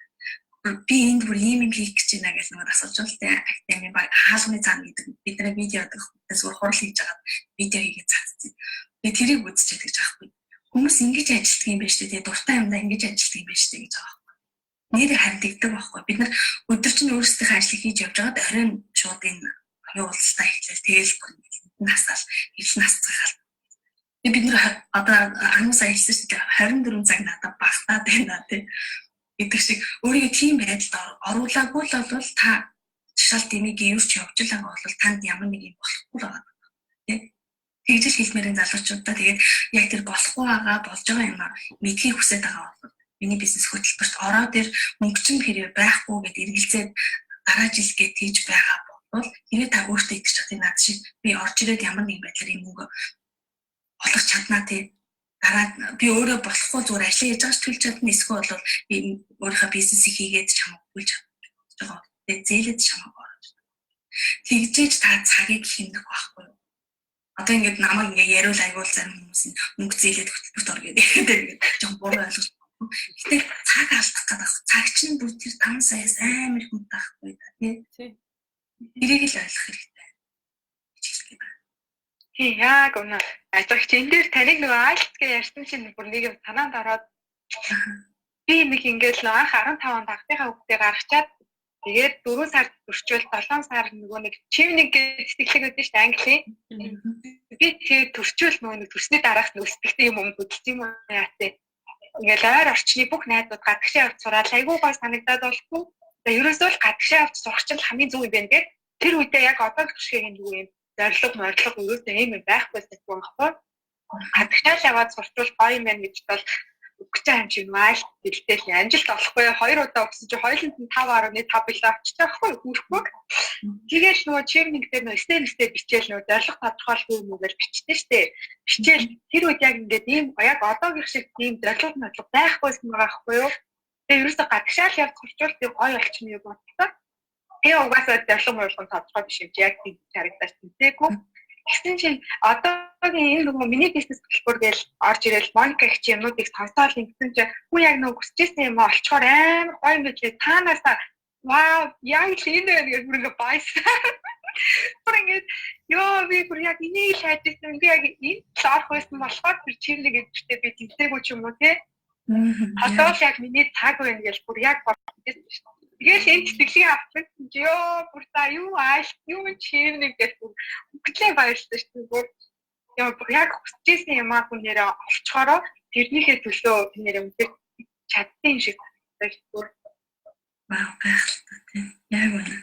Би энд бүр ийм юм хийх гэж байна гэж нөгөө асалжуулалтын академийн баг хаалганы зам гэдэг бидний видео гэдэг зүгээр хурал хийж байгаа видео хийгээд цацсан. Тэгээ тэрийг үзчихээд гэж аахгүй. Хүмүүс ингэж ажилладаг юм байна шүү дээ. Дуртай юмдаа ингэж ажилладаг юм байна шүү дээ гэж байгаа байхгүй. Нэр харагддаг байхгүй. Бид нар өдөржин өөрсдийнхээ ажлыг хийж явж байгаад оройн шууд энэ оюун уулзалтаа эхлээл тэгэл бүр насаал хэл насцгаал. Тэгээ бид нар одоо 10 сая хэлсэн шүү дээ. 24 цаг надад багтаад байна тий гэдэг шиг өөрийгөө тийм байдалд оруулаагүй л бол та шал дэмийг юу ч явж л байгаа бол танд ямар нэг юм болохгүй л байгаа тий. Тэгж л хэлмээрэн залуучуудаа, тэгээд яг тэр болохгүй байгаа, болж байгаа юм а мэдхийг хүсэж байгаа бол миний бизнес хөтөлбөрт ороод ир. Мөнгө чинь хэрэг байхгүй гэд эргэлзээд дараа жил гээд тийж байгаа бол хэрэг та өөртөө итгэж чадах, над шиг би орж ирээд ямар нэгэн байдлаар энэ мөнгө олох чаднаа тий. Дараа би өөрөө болохгүй зүгээр ажиллаа хийж байгаа ч төлж чадна, эсвэл бол би өөрийнхөө бизнесийг хийгээд чамайг төлж чадах байгаа. Тэгээ зээлээд чамайг орж. Тэгжээж та цагийг хэмнэх байхгүй юу? Одоо ингээд намайг ингээд яриул айгуул зарим хүмүүс нь мөнгө зээлээд хөтөлбөрт ор гэдэг ингээд жоохон буруу ойлгож. Гэтэ цаг алдах гэдэг. Цаг чинь бүр тэр 5 саяас амар хүнд байхгүй да тий. Тэрийг л ойлгох хэрэгтэй гэж хэлдэг байна. Тий, яг үнэ. Ажигч энэ дээр таныг нөгөө IELTS гэж ярьсан чинь бүр нэг юм санаанд ороод би нэг ингээд л анх 15 онд анхныхаа хүүхдээ гаргачаад тэгээд 4 сар төрчөөл 7 сар нөгөө нэг Chevening гэж сэтгэлэг өгдөн шүү дээ Английн. Би тэгээд төрчөөл нөгөө нэг төрсний дараах нь өсөлттэй юм хөдөлсөн юм яа тий. Ингээл ойр орчны бүх найзууд гадагшаа явж сураад айгүй гой санагдаад болгүй. Тэгээ ерөөсөө л гадагшаа явж сурах чинь хамгийн зөв юм байна гэх. Тэр үедээ яг одоо гэх юм юу юм зорилго морлого ерөөсөө юм байхгүйсэн байхгүй. Гадагшаа л яваад сурчвал гоё юм байна гэж бол өгч байгаа юм чинь майл дэлтэл амжилт олохгүй хоёр удаа өгсөн чинь хоёуланд нь 5.5 билээ авчихсан байхгүй хүрхгүй. Тэгэл нөгөө Chevening дээр нөгөө степ бичээл нөгөө зорилго тодорхойлгүй юм уу гэж бичдэг штэ. Бичээл тэр үед яг ингээд ийм яг одоогийнх шиг тийм зорилго морлого байхгүйсэн байгаа байхгүй юу. Тэгээ ерөөсөө гадагшаал явж сурчвал тэг гоё болчихно юм бодлоо. Тэгээ угаасаа зорилго морлого тодорхой биш юм чи яг тийм харагдаж тэнцээгүй. Тэгсэн чинь одоогийн энэ нөгөө миний бизнес хөтөлбөр гэж орж ирэл Моника их чи юмнуудыг сонсоол ингэсэн чинь хүн яг нөгөө хүсэжсэн юм олчхоор амар гоё юм билээ. Таанаасаа вау яг л энэ байна гэж бүр ингээ баясан. Бүр ингээд ёо би бүр яг энийг л хайж ирсэн. Би яг энэ л орох байсан болохоор тэр чимлэг гэдэгтээ би тэнцээгүй ч юм уу те. Одоо л яг миний цаг байна гэж бүр яг бодсон шүү дээ. Тэгэл энэ тэтгэлгийг авсан чинь ёо бүр та юу ааш юу чимнэг гэж бүр үглээ баярлсан шүү дээ. Бүр яа бүр яг хүсэжсэн юм аа хүн нэрээ олчхороо тэрнийхээ төлөө би нэрээ үнээр чадсан юм шиг санагдаж бүр вау гайхалтай тийм яг үнэ.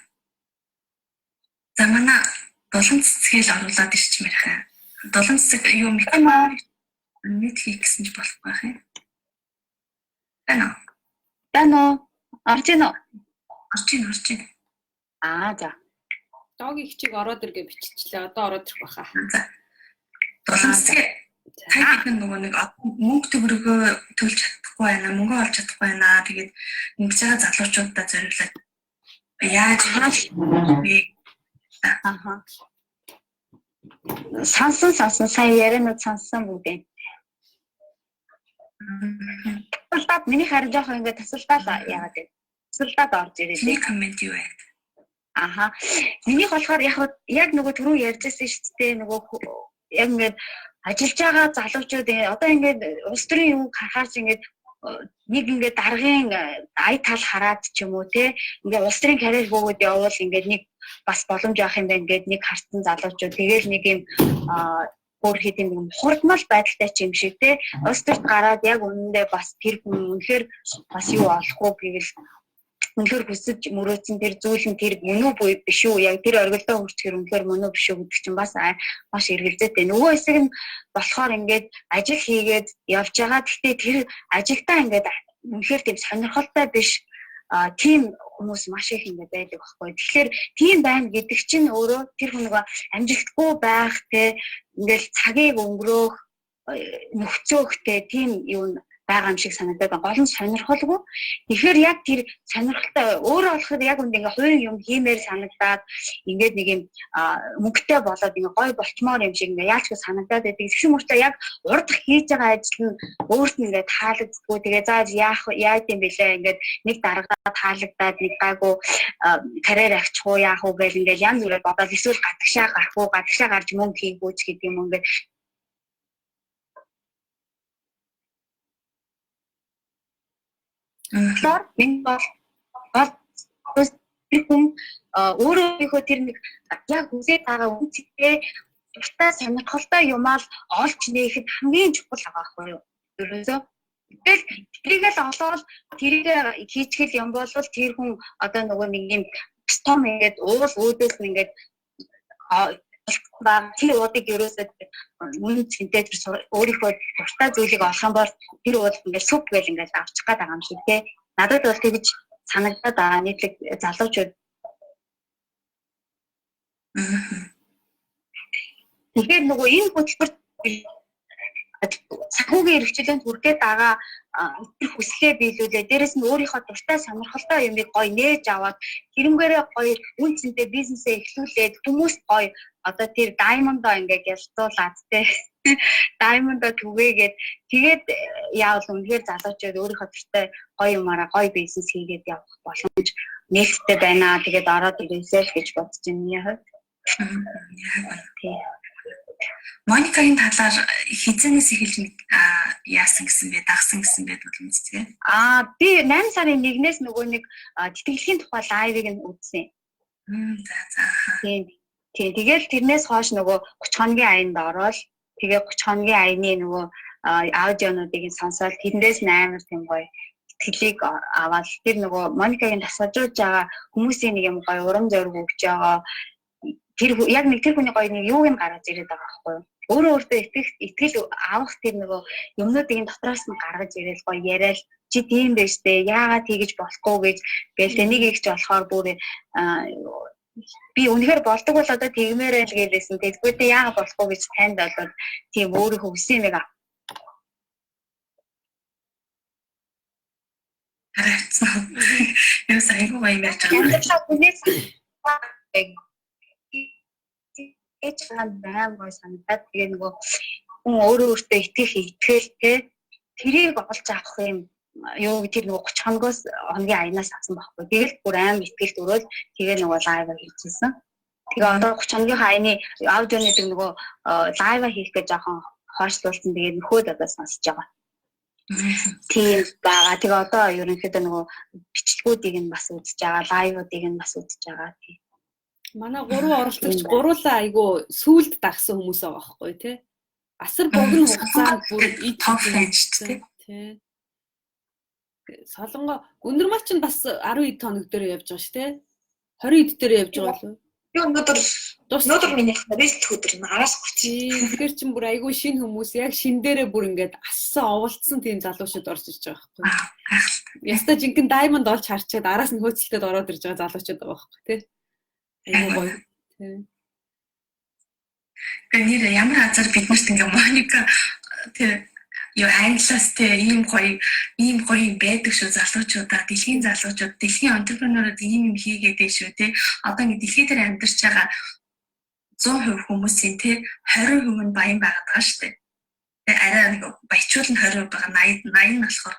За манай дулаан цэцгээл оруулаад ирчмээр хаа. Дулаан цэцэг юу мэд хийх гэсэн ч болохгүй байх юм. Байна уу? Байна уу? Орж ийн үү? Орж ийн, орж ийн. Аа за. Догийн хичээг ороод ир гэж биччихлээ. Одоо ороод ирэх байхаа. За. Дулаан цэцгээ та бид нөгөө нэг мөнгө төгрөгөө төлж чадахгүй байна, мөнгө олж чадахгүй байна. Тэгээд ингэж байгаа залуучуудаа зориулаад яаж бэ? Аха. Сонсон сая ярианууд сонссон бүгдээ. Тасалдаад миний харин жоохон ингээд тасалдаад яагаад вэ? Тасалдаад орж ирээ. Миний коммент юу вэ? Аха. Минийх болохоор яг нөгөө түрүү ярьжсэн шүү дээ нөгөө яг ингээд ажиллаж байгаа залуучууд одоо ингээд улс төрийн юм харахаар ч ингээд нэг ингээд даргын ая тал хараад ч юм уу те ингээд улс төрийн карьер бөгөөд явбал ингээд нэг бас боломж авах юм байна гэд нэг харсан залуучууд тэгэл нэг юм өөр хэд юм хурдмал байдалтай ч юм шиг те улс төрт гараад яг үнэндээ бас тэр хүн үнэхээр бас юу олох уу гэвэл үнэхээр хүсэж мөрөөдсөн тэр зүйл нь тэр мөн үү биш үү яг тэр оргилдоо хүрчээр үнэхээр мөн үү биш үү гэдэг чинь бас маш эргэлзээтэй. Нөгөө хэсэг нь болохоор ингээд ажил хийгээд явж байгаа. Гэхдээ тэр ажилдаа ингээд үнэхээр тийм сонирхолтой биш тийм хүмүүс маш их ингээд байдаг байхгүй. Тэгэхээр тийм байна гэдэг чинь өөрөө тэр хүн нөгөө амжилтгүй байх те ингээд цагийг өнгөрөөх нөхцөөх те тийм юм байгаа юм шиг санагдаад байна. Гол нь сонирхолгүй. Тэгэхээр яг тэр сонирхолтой өөрөө болохоор яг үнд ингээ хувийн юм хиймээр санагдаад ингээд нэг юм мөнгөтэй болоод ингээ гой болчмоор юм шиг ингээ яалчгүй санагдаад байдаг. Тэгсэн мөртлөө яг урд хийж байгаа ажил нь өөрт нь ингээ таалагддаггүй. Тэгээ за яах яад юм бэлээ ингээд нэг даргаа таалагдаад нэг гайгүй карьер авчих уу яах уу гэл ингээ янз бүрээр бодоод эсвэл гадагшаа гарах уу гадагшаа гарч мөнгө хийгүү ч гэдэг юм ингээд Тэгэхээр энэ бол тэр хүн өөрөөхөө тэр нэг яг хүсэж байгаа үнцтэй дуртай сонирхолтой юмаа л олж нээхэд хамгийн чухал байгаа байхгүй юу? Ерөөсөө тэгэл тэрийг л олоод тэрийг хийчихэл юм бол тэр хүн одоо нөгөө нэг юм том ингээд уул үүдээс нь ингээд баг тэр уудыг ерөөсөө үнэн цэнтэй тэр өөрийнхөө дуртай зүйлийг олох юм бол тэр ууд ингээд сүп гэл ингээд авчих гээд байгаа юм шиг те. Надад бол тэгж санагдаад байгаа нийтлэг залуучууд. Тэгэхээр нөгөө энэ хөтөлбөр Санхүүгийн эрхчлөөнд хүргээд байгаа тэр хүслээ биелүүлээ. Дээрэс нь өөрийнхөө дуртай сонирхолтой юмыг гоё нээж аваад тэрнгээрээ гоё үн цэнтэй бизнесээ эхлүүлээд хүмүүст гоё одоо тэр diamond-оо ингээд гялцуулаад те diamond-оо түгээгээд тэгээд яавал үнэхээр залуучууд өөрийнхөө дуртай гоё юмараа гоё бизнес хийгээд явах боломж нээлттэй байна. Тэгээд ороод ирээсэй л гэж бодож байна миний хувьд. Тийм. Моникагийн талаар хизэнээс эхэлж яасан гэсэн бэ, дагсан гэсэн бэ боломжтой. Би 8 сарын 1-ээс нөгөө нэг тэтгэлгийн тухай live-ыг нь үзсэн. За за. Тийм. Тийм. Тэгэл тэрнээс хойш нөгөө 30 хоногийн аянд ороод тэгээ 30 хоногийн аяны нөгөө аудионуудыг нь сонсоод тэндээс нь амар тийм гоё итгэлийг аваад тэр нөгөө Моникагийн тасгалжуулж байгаа хүмүүсийн нэг юм гоё урам зориг өгч байгаа. Тэр яг нэг тэр хүний гоё нэг юуг нь гаргаж ирээд байгаа байхгүй юу? Өөрөө өөртөө итгэл авах тэр нөгөө юмнуудыг нь дотроос нь гаргаж ирээл гоё яриад чи тийм байж тээ яагаад тийгэж болохгүй гэж гээл тэ нэг их ч болохоор бүр би үнэхээр болдог бол одоо тэгмээрээ л гэлээсэн. Тэггүй тэ яагаад болохгүй гэж танд болоод тийм өөрийнхөө хүссэн нэг харагдсан. Юу сайгүй гоё юм ярьж байгаа. Амьдралаа хүнээс ээж байгаа гоё санагдаад тэгээ нөгөө хүн өөрөө өөртөө итгэх итгэл те тэрийг олж авах юм юу тэр нөгөө 30 хоногоос хоногийн аянаас авсан байхгүй. Тэгэл бүр аим итгэлт өрөөл тэгээ нөгөө live хийчихсэн. Тэгээ одоо 30 хоногийн аяны аудионы тэр нөгөө live хийх гэж жоохон хойшлуулсан. Тэгээ нөхөд одоо сонсож байгаа. Тийм байгаа. Тэгээ одоо ерөнхийдөө нөгөө бичлэгүүдийг нь бас үзэж байгаа, live-уудыг нь бас үзэж байгаа. Тийм. Манай гурван оролцогч гуруулаа айгүй сүулт дагсан хүмүүс байгаа байхгүй тий. Асар богино хугацаанд бүр топ фэн шүү дээ. Тий. Солонгоо өнөрмөл чинь бас 10 хоног дээр явж байгаа шүү дээ. 20 ид дээр явж байгаа болов уу? Би өнөөдөр миний 29 өдөр араас 30. Тэгэхээр чинь бүр айгүй шинэ хүмүүс яг шин дээрээ бүр ингээд ассан оволцсон тийм залуучууд орж ирж байгаа байхгүй. Яста жинхэнэ diamond олж харчаад араас нь хөөцөлтөд ороод ирж байгаа залуучууд байгаа байхгүй тий. Айгүй гоё. Тий. Тэгээ нэр ямар азар биднэрт ингээ Моника тэр юу англиас те ийм гоё юм байдаг шүү залуучуудаа, дэлхийн залуучууд, дэлхийн entrepreneur-ууд ийм юм хийгээд дээ шүү те. Одоо ингээ дэлхий дээр амьдарч байгаа 100% хүмүүсийн те 20% нь баян байгаад байгаа шүү дээ. Тэгээ арай нэг баячуул нь 20% байгаа, 80 нь болохоор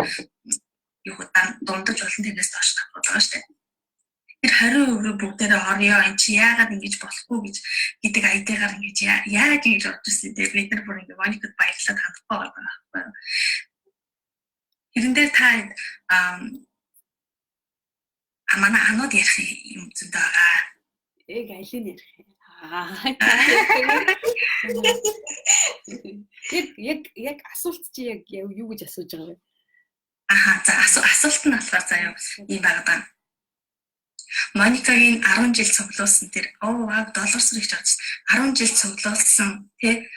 юу дундаж болон тэрнээс доош тавхад байгаа шүү дээ. Тэр 20% рүү бүгдээрээ орё, эн чи яагаад ингэж болохгүй гэж гэдэг айдигаар ингэж яаж ингэж орж ирсэн те бид нар бүр ингэ Моникад баярлаад хандахгүй байгаа байхгүй юу. Тэрэн дээр та манай анууд ярих юм зөндөө байгаа. Яг алийг ярих юм? Яг асуулт чи яг юу гэж асууж байгаа вэ? Аха, за асуулт нь болохоор заяа ийм байгаа даа. Моникагийн 10 жил цуглуулсан тэр доллар сэр гэж бодсон. 10 жил цуглуулсан тий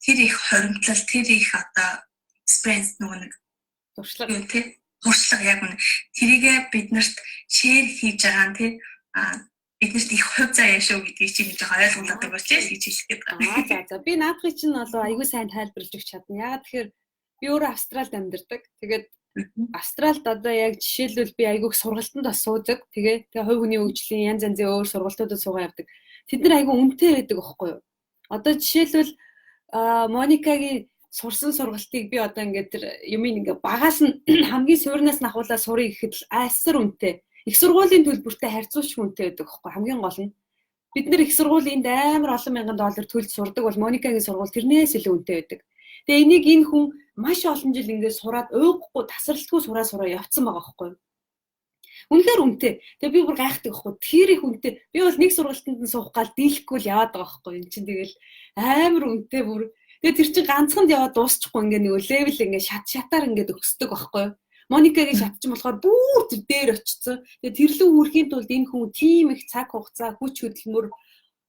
тэр их хоримтлал, тэр их одоо experience нөгөө нэг туршлага юу тий туршлага яг үнэ. Тэрийгэ биднэрт share хийж байгаа нь тий биднэрт их хувь заяа шүү гэдгийг чи нэг жоохон ойлгуулдаг болж гэж хэлэх гээд байгаа. За би наадхыг чинь болоо айгүй сайн тайлбарлаж өгч чадна. Яагаад тэгэхээр би өөрөө Австралид амьдардаг. Тэгээд Австралид одоо яг жишээлбэл би айгүйх сургалтанд бас суудаг. Тэгээ хувь хүний хөгжлийн янз янзын өөр сургалтуудад суугаа явдаг. Тэд нар айгүй үнэтэй байдаг аахгүй юу? Одоо жишээлбэл Моникагийн сурсан сургалтыг би одоо ингээд тэр юмыг ингээд багаас нь хамгийн суурнаас нь ахуулаад сурыг гэхэд л асар үнэтэй. Их сургуулийн төлбөртэй харьцуулшгүй үнэтэй байдаг аахгүй хамгийн гол нь. Бид нэр их сургуулийн энд амар олон мянган доллар төлж сурдаг бол Моникагийн сургууль тэрнээс илүү үнэтэй байдаг. Тэгээ энийг энэ хүн маш олон жил ингээд сураад ууггүй тасралтгүй сураа явцсан байгаа байхгүй юу? Үнэхээр үнэтэй. Тэгээ би бүр гайхдаг байхгүй. Тэр их үнэтэй. Би бол нэг сургалтанд нь суух гал дийлэхгүй л яваад байгаа байхгүй. Энд чинь тэгэл амар үнэтэй бүр. Тэгээ тэр чинь ганцханд яваад дуусчихгүй ингээд нөгөө левел ингээд шат шатаар ингээд өсдөг байхгүй юу? Моникагийн шат чинь болохоор бүр тэр дээр очсон. Тэгээ тэрлүү хүрэхийн тулд энэ хүн тийм их цаг хугацаа, хүч хөдөлмөр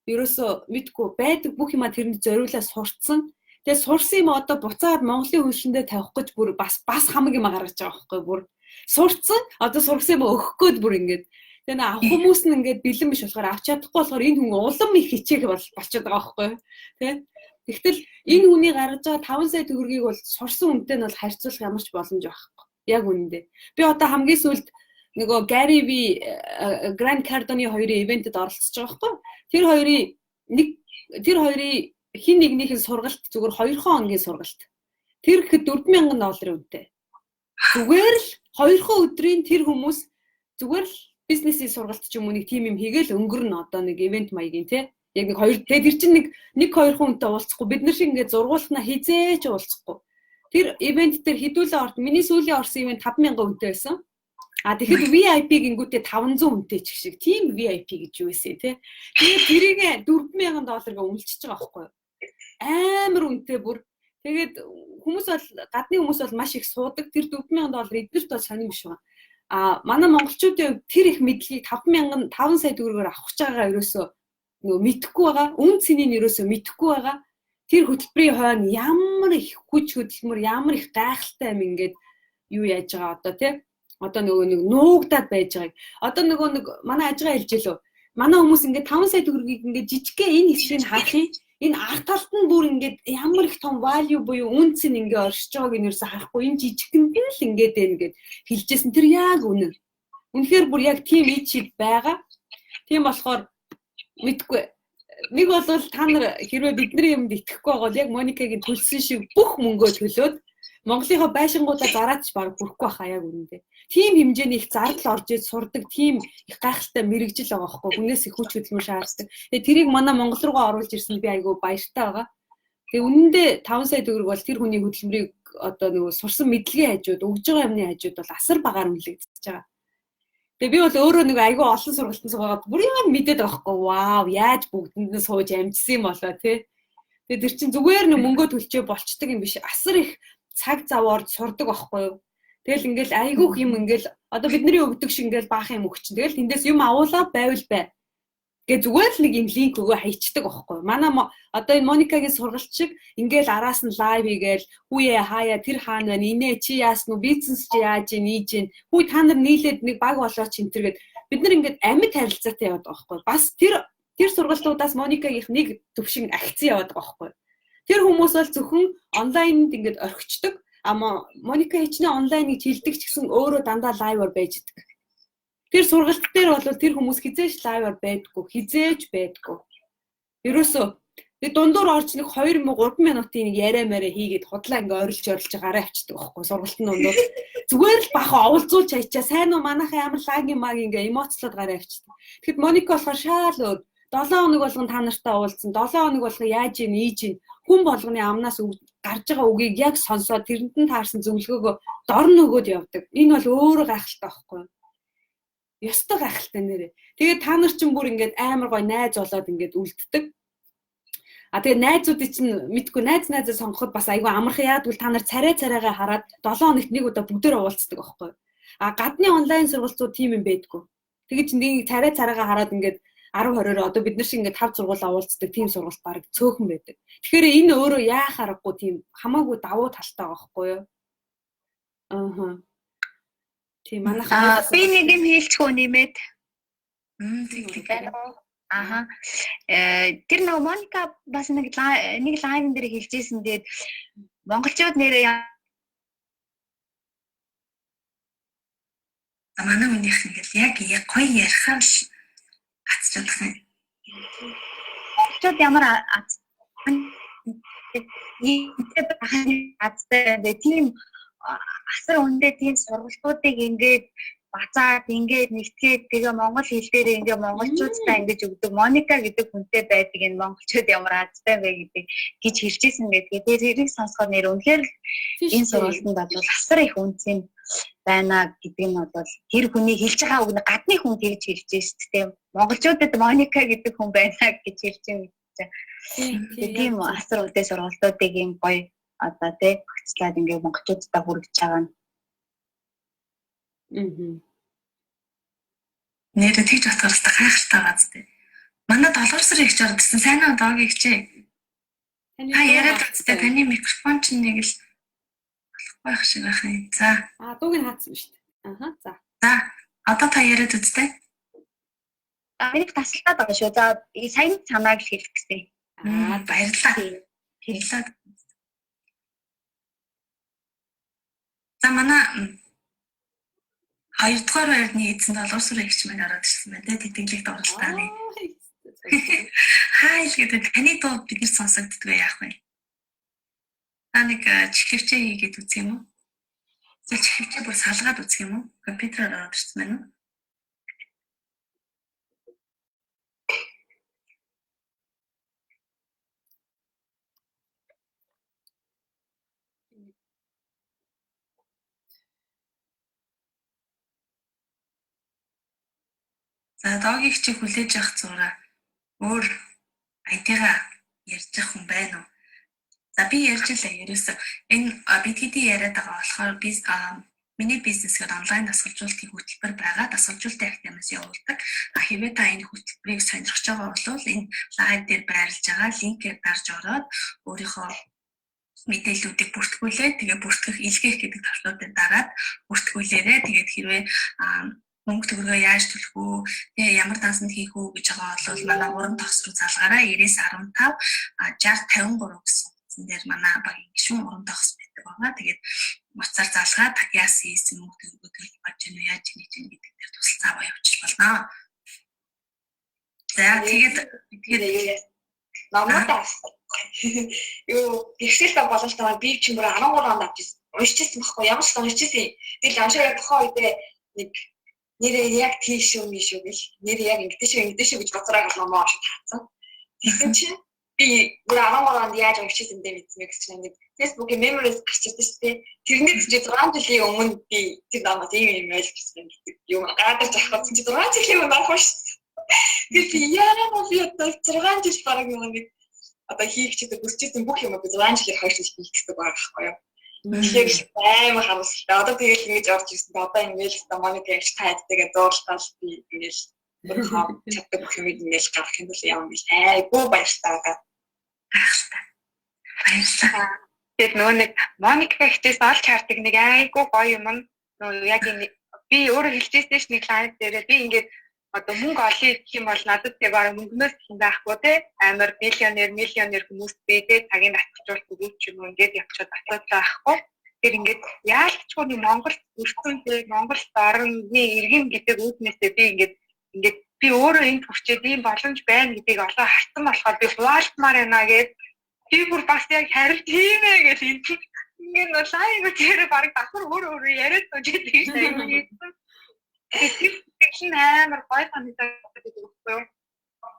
ерөөсөө мэдгүй байдаг бүх юма тэрэнд зориулаад сурцсан. Тэгээ сурсан юм одоо буцаад Монголын хөлсөндөө тавих гэж бүр бас хамаг юм гаргаж байгаа байхгүй бүр сурцсан одоо сургасан юм өгөх гээд бүр ингээд тэгээ авах хүмүүс нь ингээд бэлэн биш болохоор авч чадахгүй болохоор энэ хүн улам их хичээх болчиход байгаа байхгүй тий. Тэгтэл энэ хүний гаргаж байгаа 5 сая төгрөгийг бол сурсан үнэтэй нь бол харьцуулах ямар ч боломж байхгүй. Яг үнэндээ. Би одоо хамгийн сүүлд нөгөө Gary V, Grant Cardone хоёрын ивентэд оролцож байгаа байхгүй. Тэр хоёрын нэг тэр хоёрын хин нэгнийх нь сургалт зүгээр 2 хоногийн сургалт. Тэр ихэд 4000 долларын үнэтэй. Зүгээр л 2 өдрийн тэр хүмүүс зүгээр л бизнесийн сургалт ч юм уу нэг тим юм хийгээл өнгөрнө, одоо нэг ивент маягийн, тий. Яг нэг хоёр, тэгээд тэр чинь нэг нэг хоёр хүнтэй уулзахгүй, бид нар шиг ингээд зургуулхнаа хизээч уулзахгүй. Тэр ивент дээр хідүүлээ орт, миний сүүлийн орсон ивент 5000 хүнтэй байсан. А тэгэхэд VIP гингүүтээ 500 хүнтэй ч шиг тийм VIP гэж юу байсан, тий. Тэгээд тэрийг 4000 долларга өмнөчж байгаа байхгүй юу? Амар үнэтэй бүр. Тэгээд хүмүүс бол, гадны хүмүүс бол маш их суудаг. Тэр 4000 доллар эднэрт бол сонирн биш байгаа. А манай монголчуудын хувьд тэр их мэдлэгийг 5000 5 сая төгрөгөөр авах гэж байгаа ерөөсөө нөгөө мэдэхгүй байгаа. Үн цэнийг ерөөсөө мэдэхгүй байгаа. Тэр хөтөлбөрийн хойно ямар их хүч хөдөлмөр, ямар их гайхалтай юм ингээд юу яаж байгаа одоо, тий, одоо нөгөө нэг нуугдаад байж байгааг. Одоо нөгөө нэг манай ажгаа хэлж ялөө. Манай хүмүүс ингээд 5 сая төгрөгийг ингээд жижигхэн энэ хэсгийг харах юм. Энэ арт талд нь бүр ингээд ямар их том value буюу үнц нь ингээ оршиж байгааг нь ерөөсө харахгүй, энэ жижигхэнд нь л ингээд байна гэд хэлжсэн. Тэр яг үнэн. Үнэхээр бүр яг тийм ид шиг байгаа. Тийм болохоор мэдгүй. Нэг бол та нар хэрвээ бидний юмд итгэхгүй байгаа бол яг Моникагийн төлсөн шиг бүх мөнгөө төлөөд Монголынхоо байшингуудаа зараад ч баг хүрэхгүй баха, яг үнэндээ. Тийм хэмжээний их зардал орж иж сурдаг тийм их гайхалтай мэрэгжил байгаа байхгүй. Хүнээс их хүч хөдөлмөр шаарддаг. Тэгээ тэрийг манай Монгол руугаа оруулж ирсэн би айгүй баяртай байгаа. Тэгээ үнэндээ 5 сая төгрөг бол тэр хүний хөдөлмөрийг, одоо нөгөө сурсан мэдлэгийн хажууд, өгж байгаа юмны хажууд бол асар багаар үнэлэгдэж байгаа. Тэгээ би бол өөрөө нэг айгүй олон сургалтанд суугаад бүр юм мэдээд байгаа байхгүй. Вау, яаж бүгдэнд нь сууж амжсан юм болоо, тий. Тэгээ тэр чинь зүгээр нэг мөнгө төлчөө болчдөг юм биш. Асар их цаг зав орж сурдаг байхгүй юу. Тэгэл ингээл айгүйх юм, ингээл одоо бидний өгдөг шиг ингээл баахан юм өгчин. Тэгэл тэндээс юм авуулаа байвал бай. Гэ зүгээр л нэг юм линк өгөө хайчдаг байхгүй. Манай одоо энэ Моникагийн сургалт шиг ингээл араас нь live хийгээл, хүүе хаяа, тэр хаана байна, инээ чи яасан уу, бизнес чи яаж ийн ийж ийн, хүү та нар нийлээд нэг баг болооч энэ төр гэд бид нар ингээд амьд харилцаатай яваад байгаа байхгүй. Бас тэр тэр сургалтуудаас Моникагийнх нэг төвшин агцсан яваад байгаа байхгүй. Тэр хүмүүс бол зөвхөн онлайнд ингээд орхичдог. А Моника хичнээн онлайн гэж хэлдэг ч гэсэн өөрөө дандаа live аар байж идэг. Тэр сургалт дээр бол тэр хүмүүс хизээч live аар байдаггүй, хизээч байдаггүй. Ерөөсөө тэг дундуур орж нэг 2 юм уу 3 минутын нэг яриа мараа хийгээд худлаа ингээ орилж орилж гараа авчдаг байхгүй сургалтын дундуур. Зүгээр л баха оволцуулж хайчаа, сайн уу манайхаа, ямар лагийн маг ингээ эмоцлоод гараа авчдаг. Тэгэхэд Моника болохоор шаал өөр, 7 хоног болгон та нартай уулзсан. 7 хоног болгон яаж ийн ийж ийн хүн болгоны амнаас гарч байгаа үгийг яг сонсоод тэрэнд нь таарсан зөвлөгөөгөө дорн өгөөд явдаг. Энэ бол өөрөө гайхалтай байхгүй юу? Ёстой гайхалтай нэрээ. Тэгээд та нар чинь бүр ингээд амар гой найз болоод ингээд үлддэг. А тэгээ найзуудыг чинь мэдгүй, найз найзаа сонгоход бас айгүй амархан, яагаад гэвэл та нар царай царайгаа хараад 7 хоногт нэг удаа бүгдээр уулздаг байхгүй юу? А гадны онлайн сургалцууд тийм юм байдгүй. Тэгээд чинь нэг царай царайгаа хараад ингээд 10 20-оор одоо бид нар шиг ингээд 5 сургуулаа уулздаг тийм сургалт баг цөөхөн байдаг. Тэгэхээр энэ өөрөө яах аргагүй тийм хамаагүй давуу талтай байгаа байхгүй юу? Аа. Тийм, манайх би нэг юм хэлчихүү нэмээд. Тийм. Байна уу? Аха. Тэр нөгөө Моника бас нэг нэг live н дээр хэлжсэн. Тэгээд монголчууд нэрээ манай хүнийх ингээл яг гоё ярихаар л гацчихдаг юм. Монголчууд ямар аз иймтэй байх азтай байна. Тийм асар үнэтэй тийм сургалтуудыг ингээд базаад ингээд нэгтгээд тэгээ монгол хэл дээр ингээ монголчуудтай ингэж өгдөг Моника гэдэг хүнтэй байдаг энэ монголчууд ямар азтай вэ гэдэг гэж хэлжсэн гэдэг. Тэр хэрэг сонсоход нэр үнэхээр энэ сургалтанд бол асар их үнцэн байна гэдэг нь бол тэр хүний хэлж байгаа үг нь гадны хүн тэгж хэлж шүү дээ. Монголчуудад Моника гэдэг хүн байна гэж хэлж байгаа гэж. Тийм асар үнэтэй сургалтуудыг юм гоё одоо тий багцлаад ингээ монголчуудтай хүргэж байгаа нь. Нэрээ тэгж бодохоор л гайхалтай байгаа зү. Манай долгор сар ихч ордсон, сайн уу доогийн ихчээ. Та яриад үзтээ, таны микрофон чинь нэг л болохгүй байх шиг байх юм. За. А дууг нь хаацсан шүү дээ. Аха, за. За, одоо та яриад үзтээ. А миний тасалтаад байгаа шүү. За, сайн санааг л хэлэх гэсэн. Аа, баярлалаа. Баярлалаа. За манай хоёрдугаар байрны эзэн Долгуурсүр эгч маань ороод ирсэн байна те тэтгэлэгт оролцооны. Хай л гэдэг таны дуу бид нар сонсогддгоо яах вэ? Та нэг чихвчээ хийгээд үзэх юм уу? Эсвэл чихвчээ бүр салгаад үзэх юм уу? Компьютероор ороод ирсэн байна уу? За доогийг чи хүлээж авах зураа өөр IT-га ярьж явах хүн байна уу? За би ярьж лээ ерөөсө энэ бид хэдий яриад байгаа болохоор би миний бизнес гэдэг онлайн дасгалжуулалтын хөтөлбөр байгаа. Дасгалжуулалтын академиас явуулдаг. А хэрвээ та энэ хөтөлбөрийг сонирхож байгаа бол энэ live дээр байрлаж байгаа линкээр дарж ороод өөрийнхөө мэдээллүүдийг бүртгүүлээ. Тэгээ бүртгэх илгээх гэдэг товчлуудыг дараад бүртгүүлээрэ. Тэгээд хэрвээ мөнгө төгрөгөө яаж төлөх үү, тэгээ ямар дансанд хийх үү гэж байгаа бол манай уран тогс руу залгаараа 90-15 60 53 гэсэн утсан дээр манай багийн гишүүн уран тогс байдаг байгаа. Тэгээд утсаар залгаад яасан хийсэн мөнгө төгрөгөө төлж болж гэнэ үү, яаж хийж гэнэ гэдэг дээр тусалцаа аваа явуучих болно. За тэгээд тэгээд номнуудаа юу бэрхшээлтэй бололтойгоор би ч юм уу 13 онд авч ирсэн. Уншижсэн байхгүй ямар ч уншижсэн. Тэгэл амшаа яг тухайн үедээ нэг нэрээ яг тийш шүү мий шүү гэл нэрээ яг ингэдэж шүү ингэдэж шүү гэж гоцроо номоо авч татсан. Тэгсэн чинь би бүр 13 онд яаж уншижсэн бэ мэдсэн мэй гэж чинь нэг Facebook-ийн memories гарч ирсэн шүү дээ. Тэрнээс чи 6 жилийн өмнө би тэр номоос ийм юм ойлгочихсон гэдэг юм гадарч авах гэсэн чи 6 жилийн өмнө авах шүү. Тэр би яа би одоо 6 жил бараг нэг одоо хийх чидэг хүсчихсэн бүх юм би 6 жилээр 2 жил хийх гэдэг байгаа байхгүй юу. Тэгэхээр амар харамсалтай. Одоо тэгэл ингэж орж ирсэн. Одоо ингээл одоо Моника ягч тайдтайгээ зурлалал би ингээл чаддаг бүх юмыг ингээл гаргах юм бол юм бил. Айгуу баяртай байгаа. Гайхалтай. Баярлалаа. Тэгээд нөгөө нэг Моника ягчээс олж хардаг нэг айгуу гоё юм нь нөгөө яг энэ би өөрөө хэлжсэн ш нэг лайв дээрээ би ингээд одоо мөнгө олъё гэх юм бол надад тэг бараг мөнгнөөс юм байхгүй те амар биллионер, миллионер хүмүүс би те цагийн татгалзуулт өгөөч юм уу ингээд явчихад асуудал байхгүй. Тэр ингээд яалтчгүй нэг Монгол төрсөн те Монгол орны иргэн гэдэг үүднээсээ би ингээд би өөрөө энд хүрчээд ийм боломж байна гэдгийг олон харсан болохоор би хуваалцмаар байна гэд би бүр бас яг харин тийм ээ гэж ингээд нөө лайв дээр бараг давхар өөр өөр яриад сууж байдаг шээ. Тэр чинь амар гой санагдаад байдаг байхгүй юу?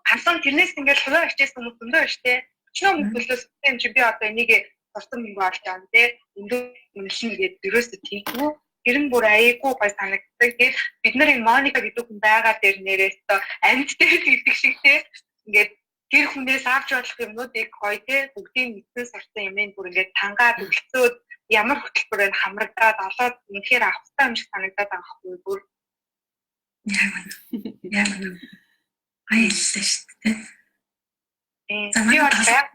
Хамсан тэрнээс ингээд хувиа хичээсэн хүмүүс зөндөө байна штэ. Өчнөө мөнгө төлөөс юм чи би одоо энийг сурсан мөнгө олж авна те. Өндөр үнэлнэ гэдэг ерөөсөө тийггүй. Тэр нь бүр айгүй гой санагддаг. Тэгээд бид нар энэ Моника гэдэг хүн байгаа дээр нэрээс амьд дээр гэдэг шиг те. Ингээд тэр хүнээс авч болох юмнуудыг гоё те бүгдийг мэдсэн сурсан юмыг бүр ингээд тангаад өлцөөд ямар хөтөлбөр байна хамрагдаад олоод үнэхээр авах хэрэгтэй юм шиг санагдаад байгаа байхгүй бүр. Яг үнэ. Яг үнэ. Баярлалаа шүү дээ. За би бол байг.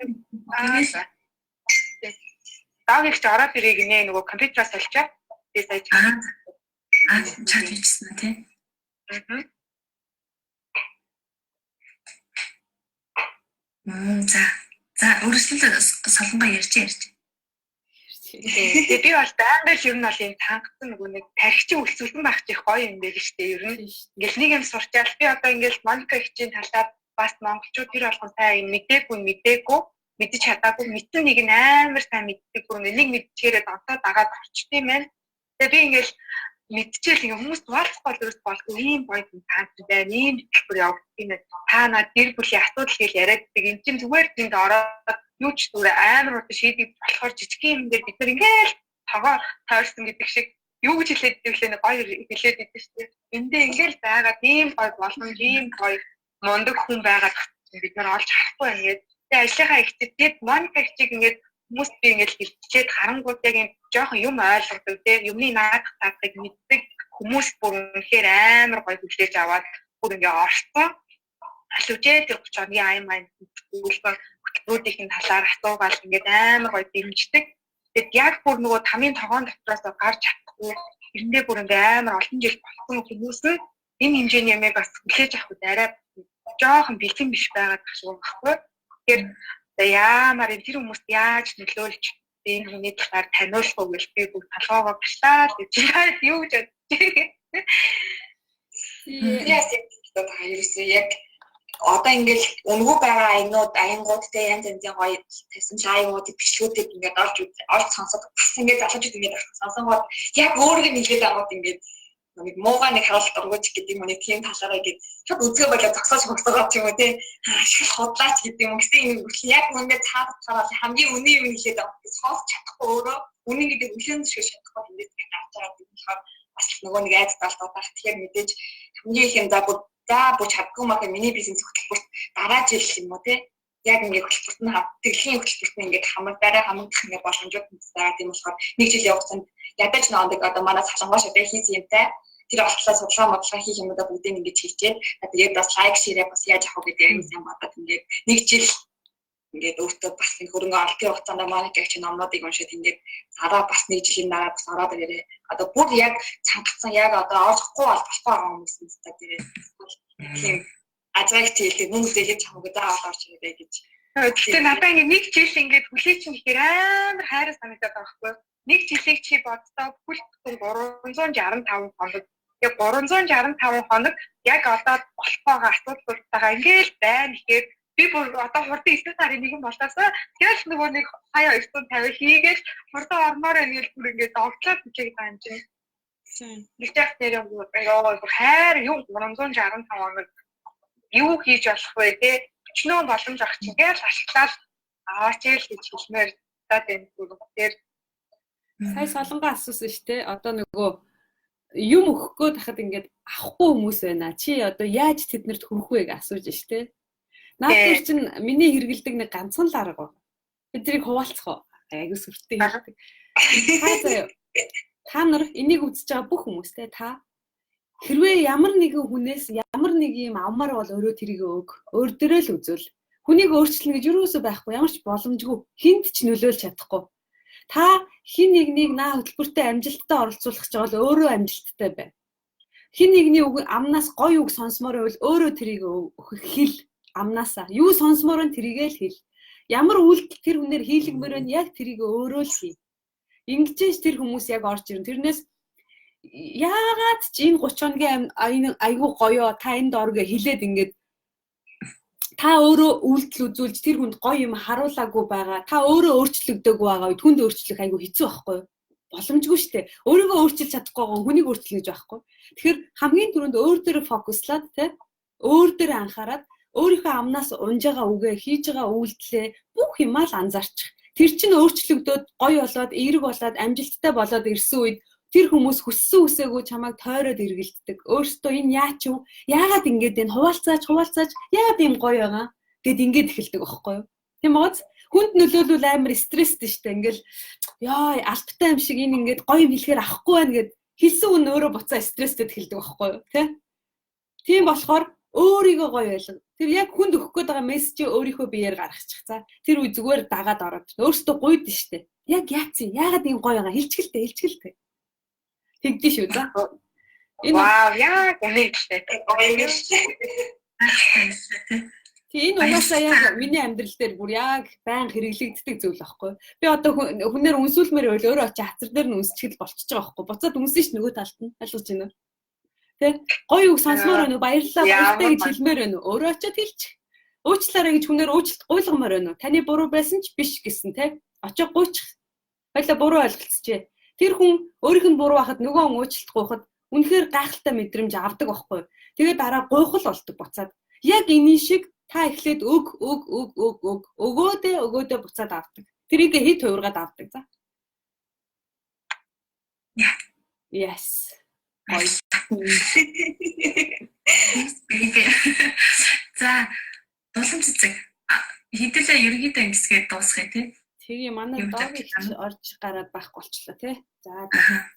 Даагийг ч ороод ирээ гинэ нөгөө компьютераас соличаа. Би сая чат хийчихсэн үү те? За. За өргөжлөл солонгоо ярьж ярьж. Тэгээ би бол байнга л ер нь бол энэ тангацсан нөгөө нэг тархичин үлсүүлсэн байх чих гоё юм байл шүү дээ ер нь. Ингээл нэг юм сурчаал би одоо ингээл Моника хичээн талаар бас монголчууд тэр болгон сайн юм мдээгүй мдээгүй мэдэж чадаагүй мэдсэн нэг нь амар сайн мэддэг бүр нэг мэдчихээрээ донтоо дагаад орчт юм байна. Тэгээ би ингээл мэдчихэл ингээ хүмүүс хуваалцах бол ерөөс болгүй ийм гоё юм тааж байна ийм хөтөлбөр явагддаг юм байна. Та над гэр бүлийн асуудал гэж яриад байдаг. Энд чинь зүгээр тэнд ороод юу ч зүгээр амар хурдан шийдэг болохоор жижиг юм дээр бид нар ингээл тогоо тойрсон гэдэг шиг юу гэж хэлээд идэв лээ нэг гоё хэлээд идэв шүү дээ. Эндээ ингээл байгаад ийм гоё боломж, ийм гоё мундаг хүн байгаад бид нар олж харахгүй байна гээд. Тэгээ ажлынхаа ихтэй тэгээд Моника ихчийг ингээд хүмүүс би ингээд хэлчихэд харангуут яг юм жоохон юм ойлгодог те юмны наадах таадахыг мэддэг хүмүүс бүр үнэхээр амар гоё хүлээж аваад бүр ингээд орсон. Аль үжээ тэр 30 хоногийн аян маяг бүртгүүлсэн хөтөлбөрүүдийн талаар асуугаал ингээд амар гоё дэмждэг. Тэгэд яг бүр нөгөө тамийн тогоон дотроос гарч чадахгүй эрэндээ бүр ингээд амар олон жил болсон хүмүүс нь энэ хэмжээний ямыг бас хүлээж авах үед арай жоохон бэлэн биш байгаад байх шиг байхгүй. Тэгэхээр Тэгээ яамаар энэ тэр хүмүүст яаж нөлөөлж энэ хүний талаар таниулах уу гэж би бүгд толгоогоо башлаа гэж юу гэж бодчих. Яс гэдэг та ерөөсөө яг одоо ингээл үнгүү байгаа аянууд аянгууд те янз янзын гоё тавьсан лайвуудыг бичлэгүүдийг ингээд олж олж сонсоод бас ингээд залуучууд ингээд сонсонгууд яг өөрийг нэлээд аваад ингээд нэг муугаа нэг харуулт дургуйч гэдэг юм уу, нэг тийм талаараа ингээд шууд үзгээ болоо зогсоож могсоогоо ч юм уу те ашиг худлаач гэдэг юм гэсэн юм хүртэл яг үнэндээ цаад талаараа хамгийн үнэн юм хэлээд байгаа. Сонсч чадахгүй өөрөө үнэн гэдэг үнэн шиг чадахгүй ингээд гарч байгаа юм болохоор бас нөгөө нэг айц далдаад байх. Тэгэхээр мэдээж хамгийн их юм за бүр за бүр чаддгүй маа миний бизнес хөтөлбөрт дараа жил юм уу те яг ингээд хөтөлбөрт нь тэглэлийн хөтөлбөрт нь ингээд хамагдаарай хамагдах ингээд боломжууд нь байгаа. Тийм болохоор нэг жил явуулсан ядаж нэг одоо манай цалангоо шатаа хийсэн юмтай тэр олтлоо судалгаа модлага хийх юмудаа бүгдийг ингэж хийчээд тэгээд бас лайк шеэрээ бас яаж авах вэ гэдэг юм сайн бодоод ингээд нэг жил ингээд өөртөө бас нэг хөрөнгө олтын хугацаанд манай гэгч номнуудыг уншаад ингээд дараа бас нэг жилийн дараа бас ороод ирээрээ. Одоо бүр яг цангацсан яг одоо орохгүй бол болохгүй байгаа хүмүүс нь та тэгээд тийм ажраг хичээлээ мөнгө зээлж хамаагүй заавал орж ирээрэй гэж. Гэхдээ надаа ингээд нэг жил ингээд хүлээч юм гэхээр амар хайраа санагдаад байгаа байхгүй. Нэг жилийг чи боддоо бүхэл бүтэн 365 хоног. Тэгээ 365 хоног яг одоо болох байгаа асуудлуудтайгаа ингээл байна гэхээр би бүр одоо хурдан 9 сарын 1 болоосоо тэгэл нөгөө нэг сая 950 хийгээл хурдан ормоор байна гэж бүр ингээд догтлоод бичээд байгаа юм чинь. Нэг яг нэр юм ёо хайр юу 365 хоног юу хийж болох вэ те өчнөө боломж ах чинь гээл ашиглаад аваач л гэж хэлмээр даа энэ тэр сая солонгоо асуусан шүү дээ. Одоо нөгөө юм өгөх гээд тахад ингээд авахгүй хүмүүс байна. Чи одоо яаж тэднэрт хүрэх вэ гэж асууж шүү дээ. Наад дээр чинь миний хэрэгэлдэг нэг ганцхан л арга байна. Би тэрийг хуваалцах уу? Айгуу сүртэй хэлдэг. Та заяа. Та нар энийг үзэж байгаа бүх хүмүүс те та хэрвээ ямар нэгэн хүнээс ямар нэг юм авмаар бол өөрөө тэрийг өг. Өөр дөрөө л үзвэл. Хүнийг өөрчлөнө гэж юусоо байхгүй. Ямар ч боломжгүй. Хүнд ч нөлөөлж чадахгүй. Та хин нэгнийг наа хөтөлбөртөө амжилттай оролцуулах гэж бол өөрөө амжилттай бай. Хин нэгний үг амнаас гоё үг сонсомоор байвал өөрөө тэрийг хэл амнаасаа. Юу сонсомоор нь тэрийгээ л хэл. Ямар үйлдэл тэр хүнээр хийлгмээр нь яг тэрийг өөрөө л хий. Ингэжээж тэр хүмүүс яг орж ирнэ. Тэрнээс яагаад ч энэ 30 хоногийн энэ айгүй гоё та энд ор гэж хэлээд ингээд та өөрөө үйлдэл үзүүлж тэр хүнд гоё юм харуулаагүй байгаа. Та өөрөө өөрчлөгдөөгүй байгаа үед хүнд өөрчлөх айгүй хэцүү байхгүй юу? Боломжгүй шүү дээ. Өөрийгөө өөрчилж чадахгүй байгаа хүнийг өөрчлөнө гэж байхгүй. Тэгэхээр хамгийн түрүүнд өөр дээрээ фокуслаад те өөр дээрээ анхаарад өөрийнхөө амнаас унж байгаа үгээ хийж байгаа үйлдэлээ бүх юмаа л анзаарчих. Тэр чинь өөрчлөгдөөд гоё болоод эерэг болоод амжилттай болоод ирсэн үед тэр хүмүүс хүссэн үсээгүй чамайг тойроод эргэлддэг. Өөртөө энэ яач юу? Яагаад ингэж энэ хуваалцаач яагаад ийм гоё байгаа гэд ингэж эхэлдэг байхгүй юу? Тийм ууз хүнд нөлөөлвөл амар стресстэй шүү дээ. Ингээл яа албатай юм шиг энэ ингээд гоё юм хэлэхээр авахгүй байна гэд хэлсэн хүн өөрөө буцаа стресстэй эхэлдэг байхгүй юу? Тэ? Тийм болохоор өөрийгөө гоё байлга. Тэр яг хүнд өгөх гээд байгаа мессежийг өөрийнхөө биеэр гаргачих. За тэр үе зүгээр дагаад ороод өөртөө гуйд штэ. Яг яатсан? Яагаад ийм гоё байгаа? Хэлчихэлтэй, хэлчихэлтэй. Тэгдэж шүү за. Энэ вау, яг үнэ штэ. Гоё юм штэ. Тэг энэ угаасаа яг миний амьдрал дээр бүр яг байнга хэрэглэгддэг зүйл байхгүй. Би одоо хүнээр үнсүүлмээр байвал өөрөө очиж хацар дээр нь үнсчихэл болчихж байгаа байхгүй. Буцаад үнсэн ш нөгөө талд нь. Ойлгож байна уу? Тэ? Гоё үг сонсомоор байна уу? Баярлалаа, баяртай гэж хэлмээр байна уу? Өөрөө очиод хэлчих. Уучлаарай гэж хүнээр уучлалт гуйлгамаар байна уу? Таны буруу байсан ч биш гэсэн тэ? Очоо гуйчих. Баялаа буруу ойлголцжээ. Тэр хүн өөрийнх нь буруу байхад нөгөө хүн уучлалт гуйхад үнэхээр гайхалтай мэдрэмж авдаг байхгүй. Тэгээ дараа гуйхал болдог буцаад. Яг энэ шиг та эхлээд өг өг өг өг өг өгөөдөө өгөөдөө буцаад авдаг. Тэрийг хэд хувиргаад авдаг за. Yes. За дулам цэцэг хэдүүлээ ерөнхийдөө ингэсгээд дуусгая тий. Тэгээ манай доогийн их орж гараад байхгүй болчлоо тий. За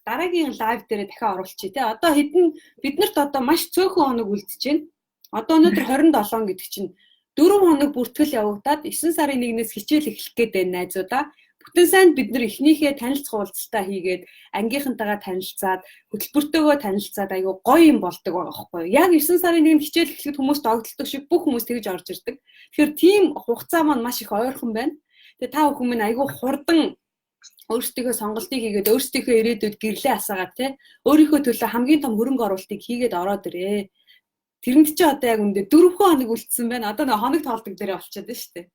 дараагийн лайв дээрээ дахиад оруулчих тий. Одоо хэдэн биднэрт одоо маш цөөхөн хоног үлдэж байна. Одоо өнөөдөр 27 гэдэг чинь 4 хоног бүртгэл явагдаад 9 сарын 1-ээс хичээл эхлэх гээд байна найзуудаа. Бүтэн сайн бид нар эхнийхээ танилцах уулзалтаа хийгээд ангийнхантайгаа танилцаад хөтөлбөртөөгөө танилцаад айгүй гоё юм болдог байгаа байхгүй юу? Яг 9 сарын 1-нд хичээл эхлэхэд хүмүүс догдолдог шиг бүх хүмүүс тэгж орж ирдэг. Тэгэхээр тийм хугацаа маань маш их ойрхон байна. Тэгээ та бүхэн минь айгүй хурдан өөрсдийнхөө сонголтыг хийгээд өөрсдийнхөө ирээдүйд гэрлээ асаагаад те өөрийнхөө төлөө хамгийн том хөрөнгө оруулалтыг хийгээд ороод ирээ. Тэрэнд чи одоо яг үндэ 4 хоног үлдсэн байна. Одоо нэг хоног тоолдог дээрээ болчиход байна шүү дээ.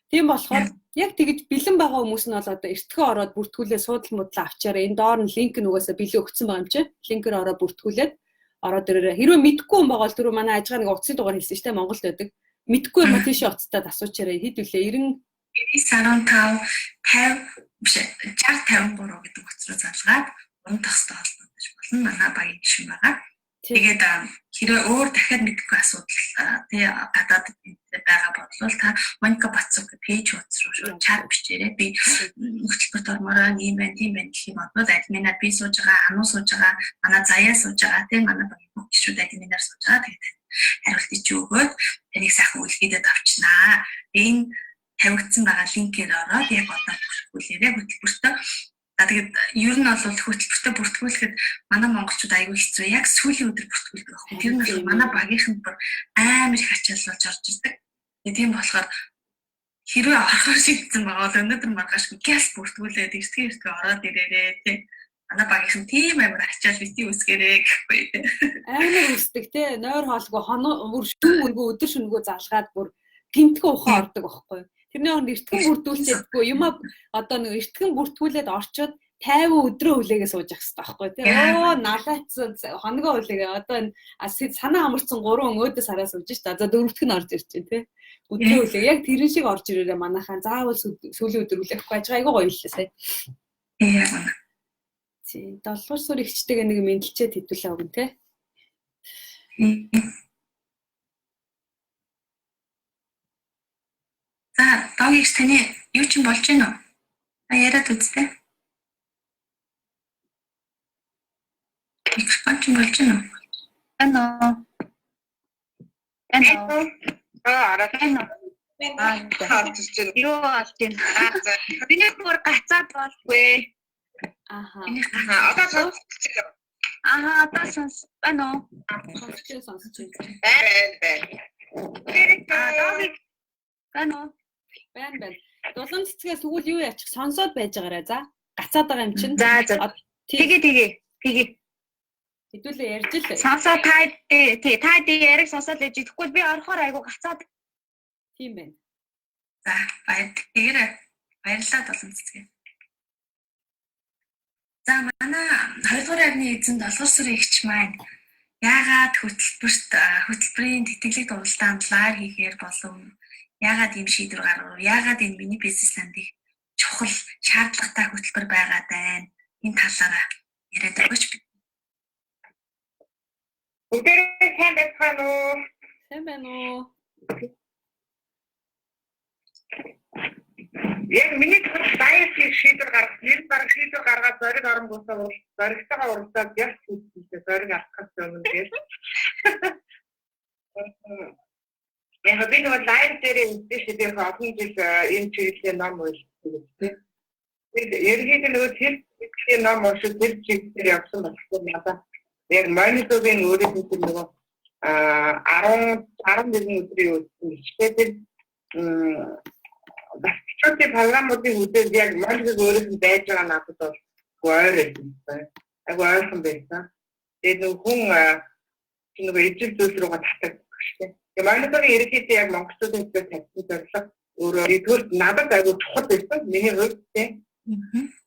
Тийм болохоор яг тэгж бэлэн байгаа хүмүүс нь бол одоо эртхэн ороод бүртгүүлээ суудал мудлаа авчаараа энэ доор нь линк нь угаасаа бэлэн өгсөн байгаа юм чи. Линкээр ороод бүртгүүлээд ороод ирээрээ. Хэрвээ мэдэхгүй хүн байгаа бол түрүү манай ажгаа нэг утасны дугаар хэлсэн шүү дээ Монголд байдаг. Мэдэхгүй юм а тийшээ уцтаад асуучаарай. Хэд вүлээ 90 15 50 биш 60 53 гэдэг утас руу залгаад уран тостой холбогдож болно. Манай багийн гишүүн байгаа. Тэгээд хэрвээ өөр дахиад мэдэхгүй асуудал тий гадаад байгаа бодлол та Моника Бацук пэйж хуудас руу шууд чат бичээрэй. Би хөтөлбөрт ормоор байна, ийм байна, тийм байна гэх юм бол админаар би сууж байгаа, Ану сууж байгаа, манай Заяа сууж байгаа тий манай багийн бүх гишүүд админаар сууж байгаа. Тэгээд хариултыг чи өгөөд таныг сайхан үлгээдэд авчнаа. Энэ тавигдсан байгаа линкээр ороод яг одоо бүртгүүлээрэй хөтөлбөртөө. За тэгээд ер нь бол хөтөлбөртөө бүртгүүлэхэд манай монголчууд аягүй хэцүү. Яг сүүлийн өдөр бүртгүүлдэг байхгүй. Тэр нь бол манай багийнханд бүр амар их ачаал болж орж ирдэг. Тэгээд тийм болохоор хэрвээ орохоор шийдсэн байгаа бол өнөөдөр маргааш гяс бүртгүүлээд эртгээ ороод ирээрээ тий. Манай багийнхан тийм амар ачаал бити үсгэрээ гэхгүй тий. Амар үсдэг тий. Нойр хоолгүй хоноо бүр шүн мөнгөө өдөр шөнөгөө залгаад бүр гинтхэн ухаан ордог байхгүй. Тэрний хооронд эртхэн бүрдүүлчээдгүй юмаа одоо нэг эртхэн бүртгүүлээд орчоод 50 өдрөө хүлээгээ сууж явах хэрэгтэй байхгүй тий. Оо налаацсан хоногоо хүлээгээ одоо энэ санаа амарсан 3 өөдөөс хараа сууж ш та. За дөрөвдөх нь орж ирж чинь тий. Өдрөө хүлээ. Яг тэрэн шиг орж ирээрээ манайхаа заавал сүүлийн өдөр хүлээхгүй ажгаа айгүй гоё хэллээ сая. Яг үнэ. Тий. 7 дугаар сур ихчтэйгээ нэг мэдлчээд хэдүүлээ өгнө тий. За, догигч таны юу ч юм болж гин үү? Та яриад үзтээ. Микрофон ч юм болж гин үү? Байна уу? Байна уу? Аа араа. Байна уу? Аа Юу болж байна? Миний бүр гацаад болгүй. Аха. Одоо сонсч байна. Аха, одоо сонс байна уу? Сонсч сонсч байна. Байна байна. Аа, догиг байна уу? Байна байна. Дулаан цэцгээс тэгвэл юу яачих сонсоод байж байгаарай за. Гацаад байгаа юм чинь. За за. Тэгээ тэгээ. Тэгээ. Хэдүүлээ ярьж л. Сонсоо та тий та тий яриг сонсоод л ээж. Тэгэхгүй би орохоор айгу гацаад. Тийм байна. За баяр тэгээрэй. Баярлалаа Дулаан цэцгээ. За манай 2 дугаар ангийн эзэн долгор сүрийн эгч маань яагаад хөтөлбөрт хөтөлбөрийн тэтгэлэг уралдаанд лайв хийхээр болов? Яагаад ийм шийдвэр гаргав? Яагаад энэ миний бизнес ландыг чухал шаардлагатай хөтөлбөр байгаад байна? Энэ талаараа яриад өгөөч. Бүгдээрээ сайн байцгаана уу? Сайн байна уу? Яг миний тул лайв хийх шийдвэр гаргах, нэр бараг шийдвэр гаргаад зориг оронгуусаа зоригтойгоо уралдаад яс хийхдээ зориг алдахаас өмнө гэж. Яг би нөгөө лайв дээр үзсэн шүү дээ. Олон жил энэ чиглэлийн ном уншсан тийм. Тэгээд ерөнхийдөө нөгөө тэр чиглэлийн ном уншиж тэр чиглэлээр явсан болохоор надад яг мониторын өөрийнх нь нөгөө 10 11 өдрийн үзсэн бичтэй тэр батчуудын програмуудыг үзээд яг монитор өөрийнх нь байж байгаа надад бол ойр байсан. Айгу ойрхон байсан. Тэгээд нөгөө хүн нөгөө ижил зүйл рүүгээ татагддаг шүү дээ. Тэгээ мониторын ерөнхийдөө яг монголчуудын төлөө тавьсан зорилго өөрөө нэгдүгээр надад айгүй чухал байсан. Миний хувьд тийм.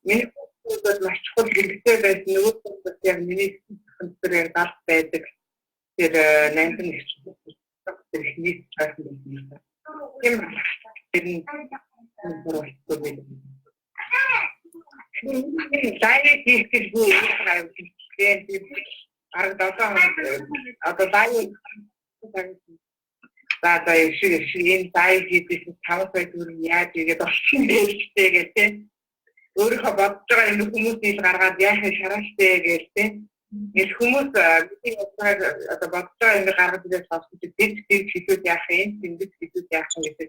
Миний хувьд бол маш чухал хэрэгтэй байсан. Нөгөө хувьд яг миний зөвхөн яг далд байдаг. Тэр наймсан нэгч тэр их нийт байсан байсан. Тийм тэр нь болчихгүй байсан. Лайв хийх гэж би аюул тийм. Бараг 7 хоног одоо лайв за за шиг энэ лайв хийдээс 5 сая төгрөг яаж игээд олсон бэ гэх тийм. Өөрийнхөө бодож байгаа юм хүмүүс ил гаргаад яахын шарааштэй гээл тийм. Ингээл хүмүүс бидний бодож одоо бодож байгаа юм гаргаж ирээд сонсож дэв дэв хэлүүд яах юм, тэнгис хэлүүд яах юм гэдэг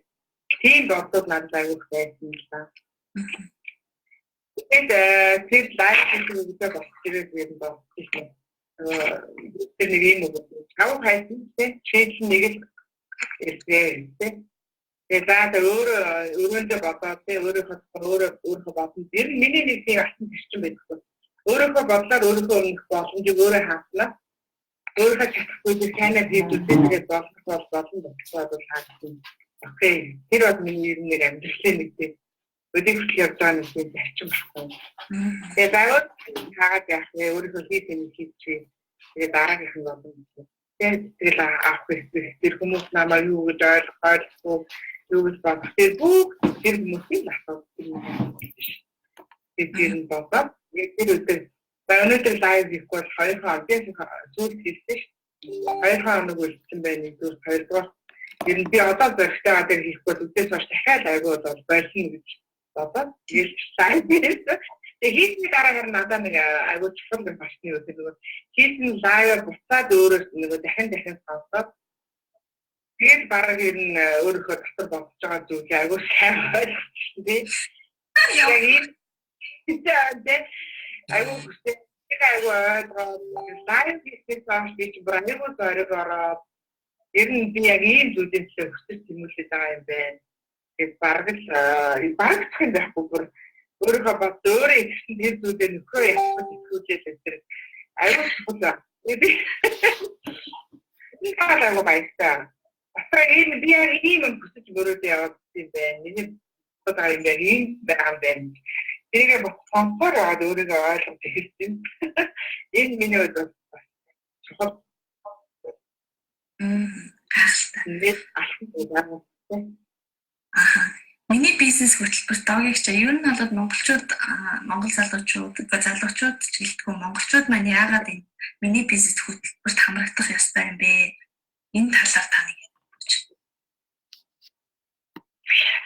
тийм бодлууд надад аягүй байсан л да. Тэгээд тэр live хийх үедээ бас тэрэг юм байна. Тэр нэг юм үг. Чав хайсан тийм шийдэл нэг л ирсэн тийм. Тэгээ за өөрөө өрөөндөө бодоод тийм өөрийнхөө өөрөө өөрийнхөө бодсон. Тэр нь миний нэг тийм асан зарчим байдаг. Өөрийнхөө бодлоор өөрийнхөө өмнөх боломжийг өөрөө хааснаа. Өөрийнхөө чадахгүй сайнаа хийж үзээ тэгээд болох бол болно болохгүй бол хаасан. Окей. Тэр бол миний ер нь нэг амьдралын нэг тийм өдийг хүртэл явж байгаа нэг тийм зарчим баггүй. Тэгээ заавал хаагаад яах вэ? Өөрийнхөө хийх юм хийчихье. Тэгээ дараагийнх нь болно. Тэгээд тэгэл авах хэрэгтэй. Тэр хүмүүс намайг юу гэж ойлгох, юу гэж бодох. Тэр бүх тэр хүмүүсийн асуудал. Тэр нь бодоод тэр өдөр за өнөөдөр live хийхгүй бол 2 хоног би сүүлд хийсэн шүү. 2 хоног үлдсэн байна нэгдүгээр, хоёрдугаар ер нь би одоо зоригтой дээр хийхгүй бол үдээс хойш дахиад айгүй бол болсон гэж бодоод тэгэл live хийсэн. Тэгээ хийсний дараа харин надад нэг айгүй чухал нэг башны үү нөгөө хийсэн live буцаад өөрөөс нөгөө дахин дахин сонсоод тэгээд бараг ер нь өөрийнхөө дотор бодож байгаа зүйлийг айгүй сайн ойлгочихсон тий. Яг ийм тэгээд айгүй хүсээ айгүй ойлгоод live хийснээс хойш би ч бүр айгүй зориг ороод ер нь би яг ийм зүйлээс төлөө хүсэж тэмүүлээд байгаа юм байна. Тэгээд бараг л барагдах юм байхгүй бүр өөрийнхөө бод өөрөө ихсэн тэр зүйлээ нөхрөө явах итгүүлээд тэр айгүй чухал. Би айгүй баяртай. Батраа ийм би яг ийм юм хүсэж мөрөөдөө яваад юм байна. Миний бодож байгаа юм яг ийм байгаа юм байна. Тэрийг бод сонсоор яваад өөрийгөө ойлгож эхэлсэн. Энэ миний хувьд бас чухал. Гайхалтай. Алхам байна. Аха. Миний бизнес хөтөлбөрт доогийг чи ер нь бол монголчууд монгол залуучууд залуучууд ч гэлтгүй монголчууд маань яагаад энэ миний бизнес хөтөлбөрт хамрагдах ёстой юм бэ? Энэ талаар та нэг ярьж.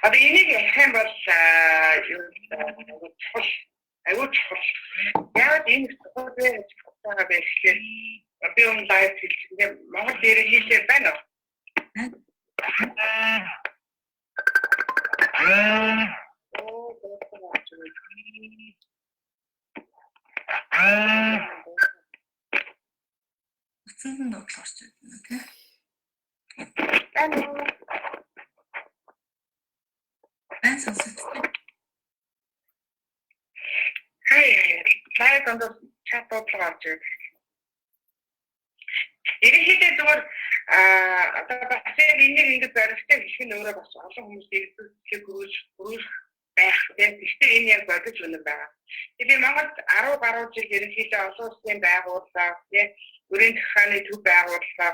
Одоо энийг ярих юм бол юу чухал, айгүй чухал. Яагаад энэ чухал вэ гэж бодож байгаа бэ гэхээр би өмнө live хэлсэн. Монгол дээр хийлээ байна уу? Утсанд нь дуудлага орж ирнэ тий. Байна уу? Байн сонсогдсон. Хай, live дондоо чат дуудлага орж ирнэ. Ерөнхийдөө зүгээр одоо бас яг энийг ингэж зоригтой гэх нь өөрөө бас олон хүмүүс иргэдийг хөрвүүлж байх тийм. Гэхдээ энэ яг бодож үнэн байгаа. Тэгээ би Монголд 10 гаруй жил ерөнхийдөө олон улсын байгууллага, тийм, өрийн захиргааны төв байгууллага,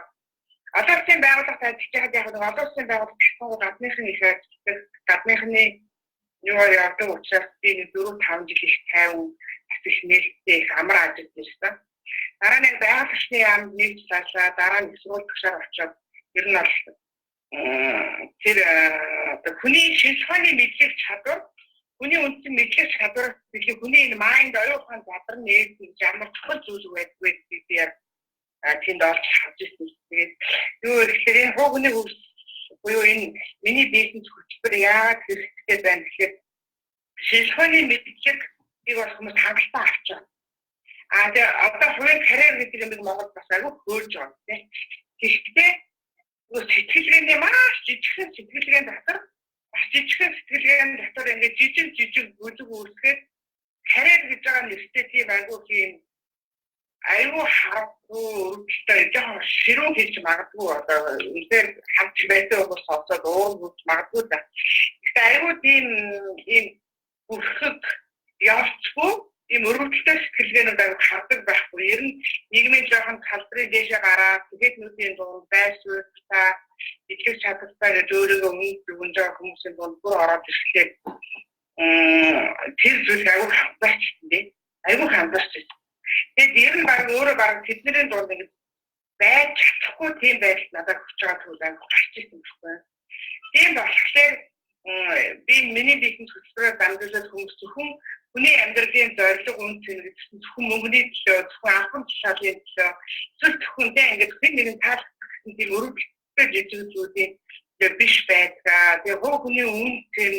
олон улсын байгууллагад ажиллаж байхад яг нэг олон улсын байгууллага гэсэн гадныхан их ажилладаг, гадныхны юугаар явдаг учраас би нэг 4 5 жил их тайван бас их нээлттэй их амар ажиллаж ирсэн. Дараа нь байгаль орчны яамд нэгж цаашаа дараа нь сургууль тагшаар очиод ер нь бол тэр одоо хүний шинж ухааны мэдлэг чадвар, хүний үндсэн мэдлэг чадвар билүү хүний энэ майнд оюун ухаан задар нээсэн гэж ямар чухал зүйл байдгүй гэдгийг би яг тэнд олж харж ирсэн. Тэгээд юу гэхээр энэ хүний хөгжил буюу энэ миний бизнес хөтөлбөр яагаад хэрэгтэй байна гэхээр шинж ухааны мэдлэгийг бол хүмүүс хангалттай авч байгаа. А тэгээ одоо хувийн карьер гэдэг юм Монгол бас айгүй хөөрж байгаа тийм. Тэгэхдээ нөгөө сэтгэлгээний маш жижигхэн сэтгэлгээн дотор бас жижигхэн сэтгэлгээн дотор ингээд жижиг жижиг бүлэг үүсгээд карьер гэж байгаа нэртэй тийм айгүй тийм айгүй харахгүй өргөлтэй жоохон ширүүн хийж магадгүй одоо үнээр хамт байсан хүмүүс сонсоод уур хүч магадгүй да. Гэхдээ айгүй тийм ийм бүрхэг явцгүй ийм өргөдөлтэй сэтгэлгээнүүд аяг хардаг байхгүй. Ер нь нийгмийн жоохон салбарын дээшээ гараад тэгэхнүүдийн дунд байр суурьтай, итгэх чадaltaй гэж өөрийгөө өмнө дүгнж байгаа хүмүүсийн дунд бүр ороод ирэхлээр тэр зүйл аяг ханзаарчсан тий. Аяг ханзаарчсан. Тэгээд ер нь баг өөрөө баг тэдний дунд ингэж байж чадахгүй тийм байдал надад хүч байгаа зүйл аяг гарч ирсэн байхгүй. Тийм болохоор би миний бизнес хөтөлбөрөөр дамжуулаад хүмүүс зөвхөн хүний амьдралын зорилго үн цэн гэсэн зөвхөн мөнгөний төлөө, зөвхөн албан тушаалын төлөө, эсвэл зөвхөн тэ ингээд хэн нэгэн таалагдах гэсэн тийм өргөлтэй жижиг зүйлийн Тэгээ биш байдгаа. Тэгээ хувь хүний үн цэн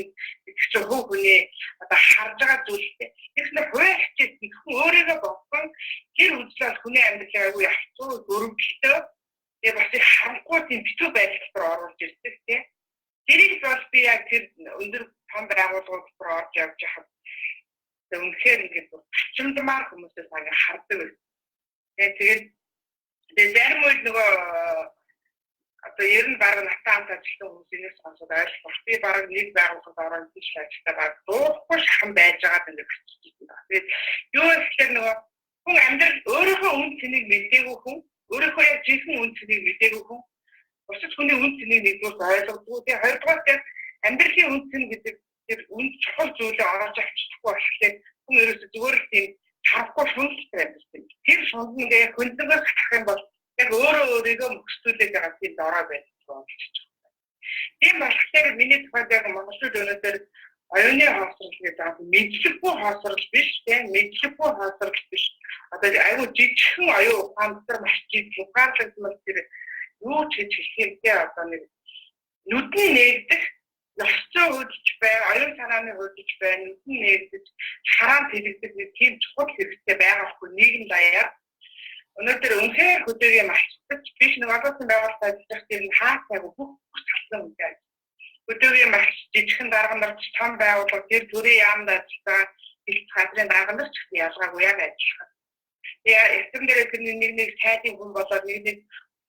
гэдэг чинь хувь хүний одоо харж байгаа зүйлтэй. Тэгэхээр хувийн хичээл хүн өөрийгөө бодсон тэр үзэл бол хүний амьдралыг айгүй явцуу дөрвөлтөө тэгээ бас их харанхуй тийм битүү байдал дотор оруулж ирдэг тийм. Тэрийг бол би яг тэр өндөр том байгууллагууд дотор орж явж байхад үнэхээр ингээд бачимдмаар хүмүүсээс ингээ хардаг байсан. Тэгээд тэгээ зарим үед нөгөө одоо ер нь баг надтай хамт ажилласан хүмүүс энэс сонсоод ойлгох. Би баг нэг байгууллагад ороод тийш ажилладаг баг дуухгүй шахан байж байгаад ингээд очиж ирсэн байна. Тэгээд юу гэхээр нөгөө хүн амьдрал өөрийнхөө үн цэнийг мдээгүй хүн, өөрийнхөө яг жинхэнэ үн цэнийг мдээгүй хүн бусад хүний үн цэнийг нэгдүгээр ойлгодгүй. Тэгээ хоёрдугаар яг амьдралын үн цэн гэдэг тэр үн чухал зүйлээ оруулж авчихгүй болохоор хүн ерөөсөө зүгээр л тийм харахгүй шуналтай амьдарсан. Тэр шунал нь яг хөндлөнгөөс гарах юм бол яг өөрөө өөрийгөө мөксдүүлээд байгаа тийм дорой байдаг болж байгаа. Тийм болохоор миний тухайд яг монголчууд өнөөдөр оюуны хоосрол гэдэг мэдлэггүй хоосрол биш тийм мэдлэггүй хоосрол биш. Одоо айгүй жижигхэн оюун ухаан дотор маш жижиг ухаанлагдмал тэр юу ч гэж хэлэх юм те одоо нэг нүдний нээгдэх ёс зүй хөдөлж бай, оюун санааны хөдөлж бай, нүдэн нээгдэж хараан тэлэгдэх нэг тийм чухал хэрэгтэй байгаа хгүй нийгэм даяар. Өнөөдөр үнэхээр хөдөөгийн малчтаж биш нэг олон байгууллагад ажиллах тийм хаацаагүй бүх талсан үнтэй. Хөдөөгийн малч жижигхэн дарга нар ч том байгууллага тэр төрийн яамд ажиллах их газрын дарга нар ч гэсэн ялгаагүй яг ажиллах. Тэгээ эрдэм дээрээ тэр нэг нэг сайдын хүн болоод нэг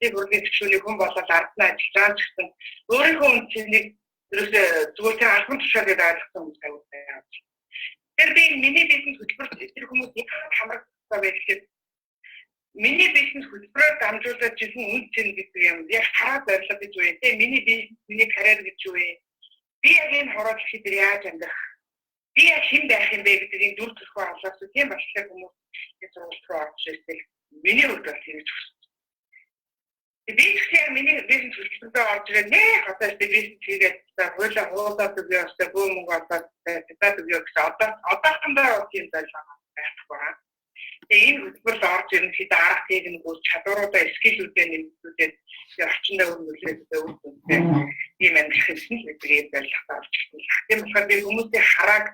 нэг бүргийн гишүүний хүн болоод ард нь ажиллаж байгаа ч гэсэн өөрийнхөө үнцнийг ерөөсөө зүгээр тэр албан тушаал гэдэг ойлгосон хүмүүс аюул байгаа. Тэр би миний бизнес хөтөлбөр тэр хүмүүс яагаад хамрагдсан бэ гэхээр миний бизнес хөтөлбөрөөр дамжуулаад жихэн үн цэн гэдэг юм яг хараа зорилго гэж юу юм те миний бизнес миний карьер гэж юу юм би яг энэ хороо дэлхий дээр яаж амьдрах би яг хэн байх юм бэ гэдэг энэ дүр төрхөө олоос тийм болохоор хүмүүс энэ сургалт руу орж ирсэн. Миний хувьд бол тэгж хүссэн. Би ч гэсэн яг миний бизнес хөтөлбөрөөр орж ирээд нэх одоо бизнес хийгээд хуулиа хуулаад өгөө өсөө бөө мөнгө олоод татаад өгөө гэсэн одоо одоохондоо тийм зорилго байхгүй байна. Тэгээ энэ хөтөлбөрт орж ирэхэд арга техникүүд чадваруудаа скиллүүдээ нэмэгдүүлээд орчиндөө өр нөлөөлөлтэй үр дүнтэй ийм амьдрах юмсан л гэдэг ийм зорилготой орж ирсэн. Тийм болохоор би хүмүүсийн харааг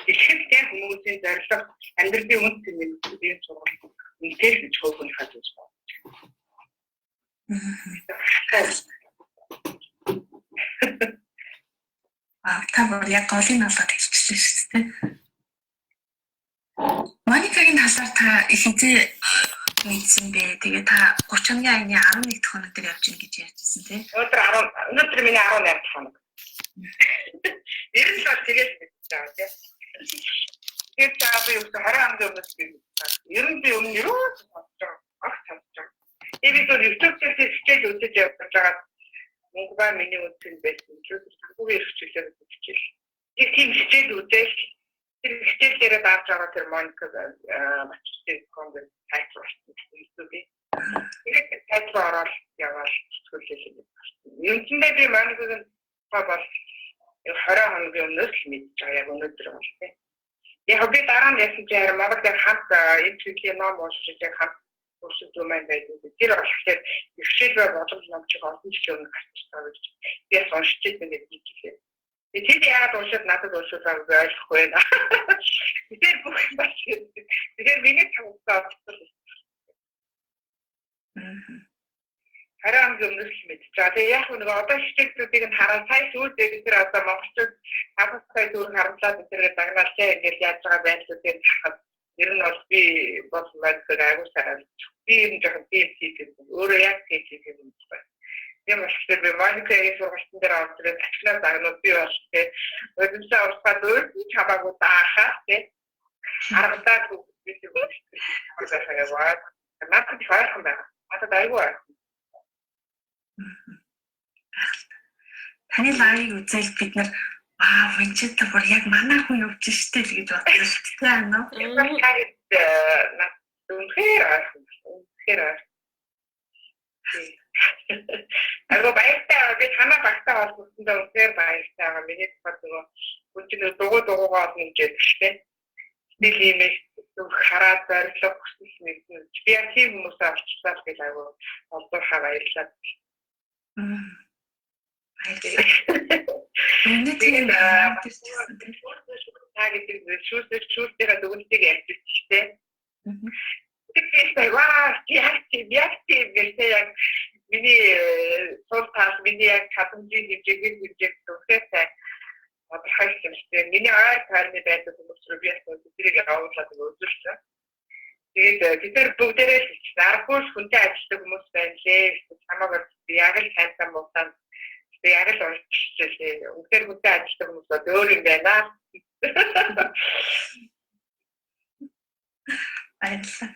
дэлхийд тийм хүмүүсийн зорилго амьдралын үн цэн нэмэгдүүлэх ийм сургалт үнэтэй л гэж хөөхөнийхөө зүйл байна. Аа та бүр яг голыг олоод хэлчихлээ шүү дээ. Моникагийн талаар та хизээ мэдсэн бэ? Тэгээ та 30 хоногийн аяны 11 дахь хоног дээр явж гин гэж ярьжсэн тий. Өнөөдөр 10 өнөөдөр миний 18 дахь хоног. Ер нь л бол тэгэл мэдсэн байгаа тий. Тэгээд та би юу 20 хоногийн өмнөөс би мэдсэн. Ер нь би өмнө юу ч сонсож байгаа. Огт сонсож байгаа. Тэгээд би зөв YouTube дээр хичээл үзэж явж байгаад мөнгө ба миний үнцэн байсан. Тэр санхүүгийн эрх чиглэлээр хичээл. Яг тийм хичээл үзэл тэр хичээл дээрээ дарж ороод тэр Моника Бачтын.com гэх сайт руу орсон YouTube-ийн. Тэгээд сайт руу ороод яваал сэтгүүлээ хийгээд гарсан. Үндсэндээ би Моникагийн тухай бол 20 хоногийн өмнөөс л мэдж байгаа яг өнөөдөр бол тийм. Яг би дараа нь яасан чи харин Монгол яг хамт энэ чиглэлийн ном уншиж яг хамт өрсөлдөө маань байдаг. Тэр болохоор бэрхшээл бай боломж ном чиг олон жилийн өмнө гарч байгаа гэж би бас уншиж байсан гэж хэлээ. Тэгээд яагаад уншаад надад уншуулаа гэж ойлгохгүй байна. Тэгэхээр бүх юм бас. Тэгэхээр миний цогцоо олсон. Харин хамгийн өмнөөс л мэдчихэж байгаа. Тэгээ яг нөгөө одоо хичээлүүдийг нь хараад сая сүүлд тэр одоо монголчууд 5 сая төгрөг харамлаад тэргээ загнаал те ингээд яаж байгаа байдлуудыг харахад ер нь бол би бол мэддэг айгуу сайн. Би юм жоохон тийм хийх юм. Өөрөө яг тийм хийх юм байна. Тийм болохоор би Моникагийн сургалтын дээр орж ирээд тачнаа загнууд би бол те бодимсаа урсгаад өөртөө ч хамаагүй даахаа те аргадаа би тэр байхаа надад их ойрхон байгаа. Надад айгүй ойрхон. Таны лайвыг үзэл бид нар вау энэ бүр яг манай хүн явж штэ л гэж бодсон шүү дээ аа. Надад үнэхээр ойрхон. Үнэхээр ойрхон. Айгу баяртай би танаа багтаа холбогдсондоо үнэхээр баяртай байгаа. Миний тухайд нөгөө хүн чинь дугуй дугуйгаа олно гэж байдаг шүү дээ. Тэгэл иймээс хараад зорилго хүсэл нэгдэн. Би яг тийм хүмүүсээ олчлаа гэж айгу олдуурхаа баярлалаа. Баярлалаа. Өнөөдрийн та гэдэг шүүс шүүстэйгээ дүгнэлтийг ярьж штэ. Тэгээд ваа яг тийм яг тийм гэсэн яг миний сул тал миний яг чадамжийн хэмжээгээр хэмжээнд үнэхээр сайн тодорхойлсон шүү дээ. Миний ойр тойрны байдаг хүмүүс рүү би яг тэрийг явуулаад үзүүлсэн. Тэгээд бид нар бүгдээрээ л хэлсэн. Аргагүй л хүнтэй ажилладаг хүмүүс байна лээ. Чамайг яг л сайн сайн муусан яг л уншчихлээ. Үнэхээр хүнтэй ажилладаг хүмүүс бол өөр юм байна. Баярлалаа.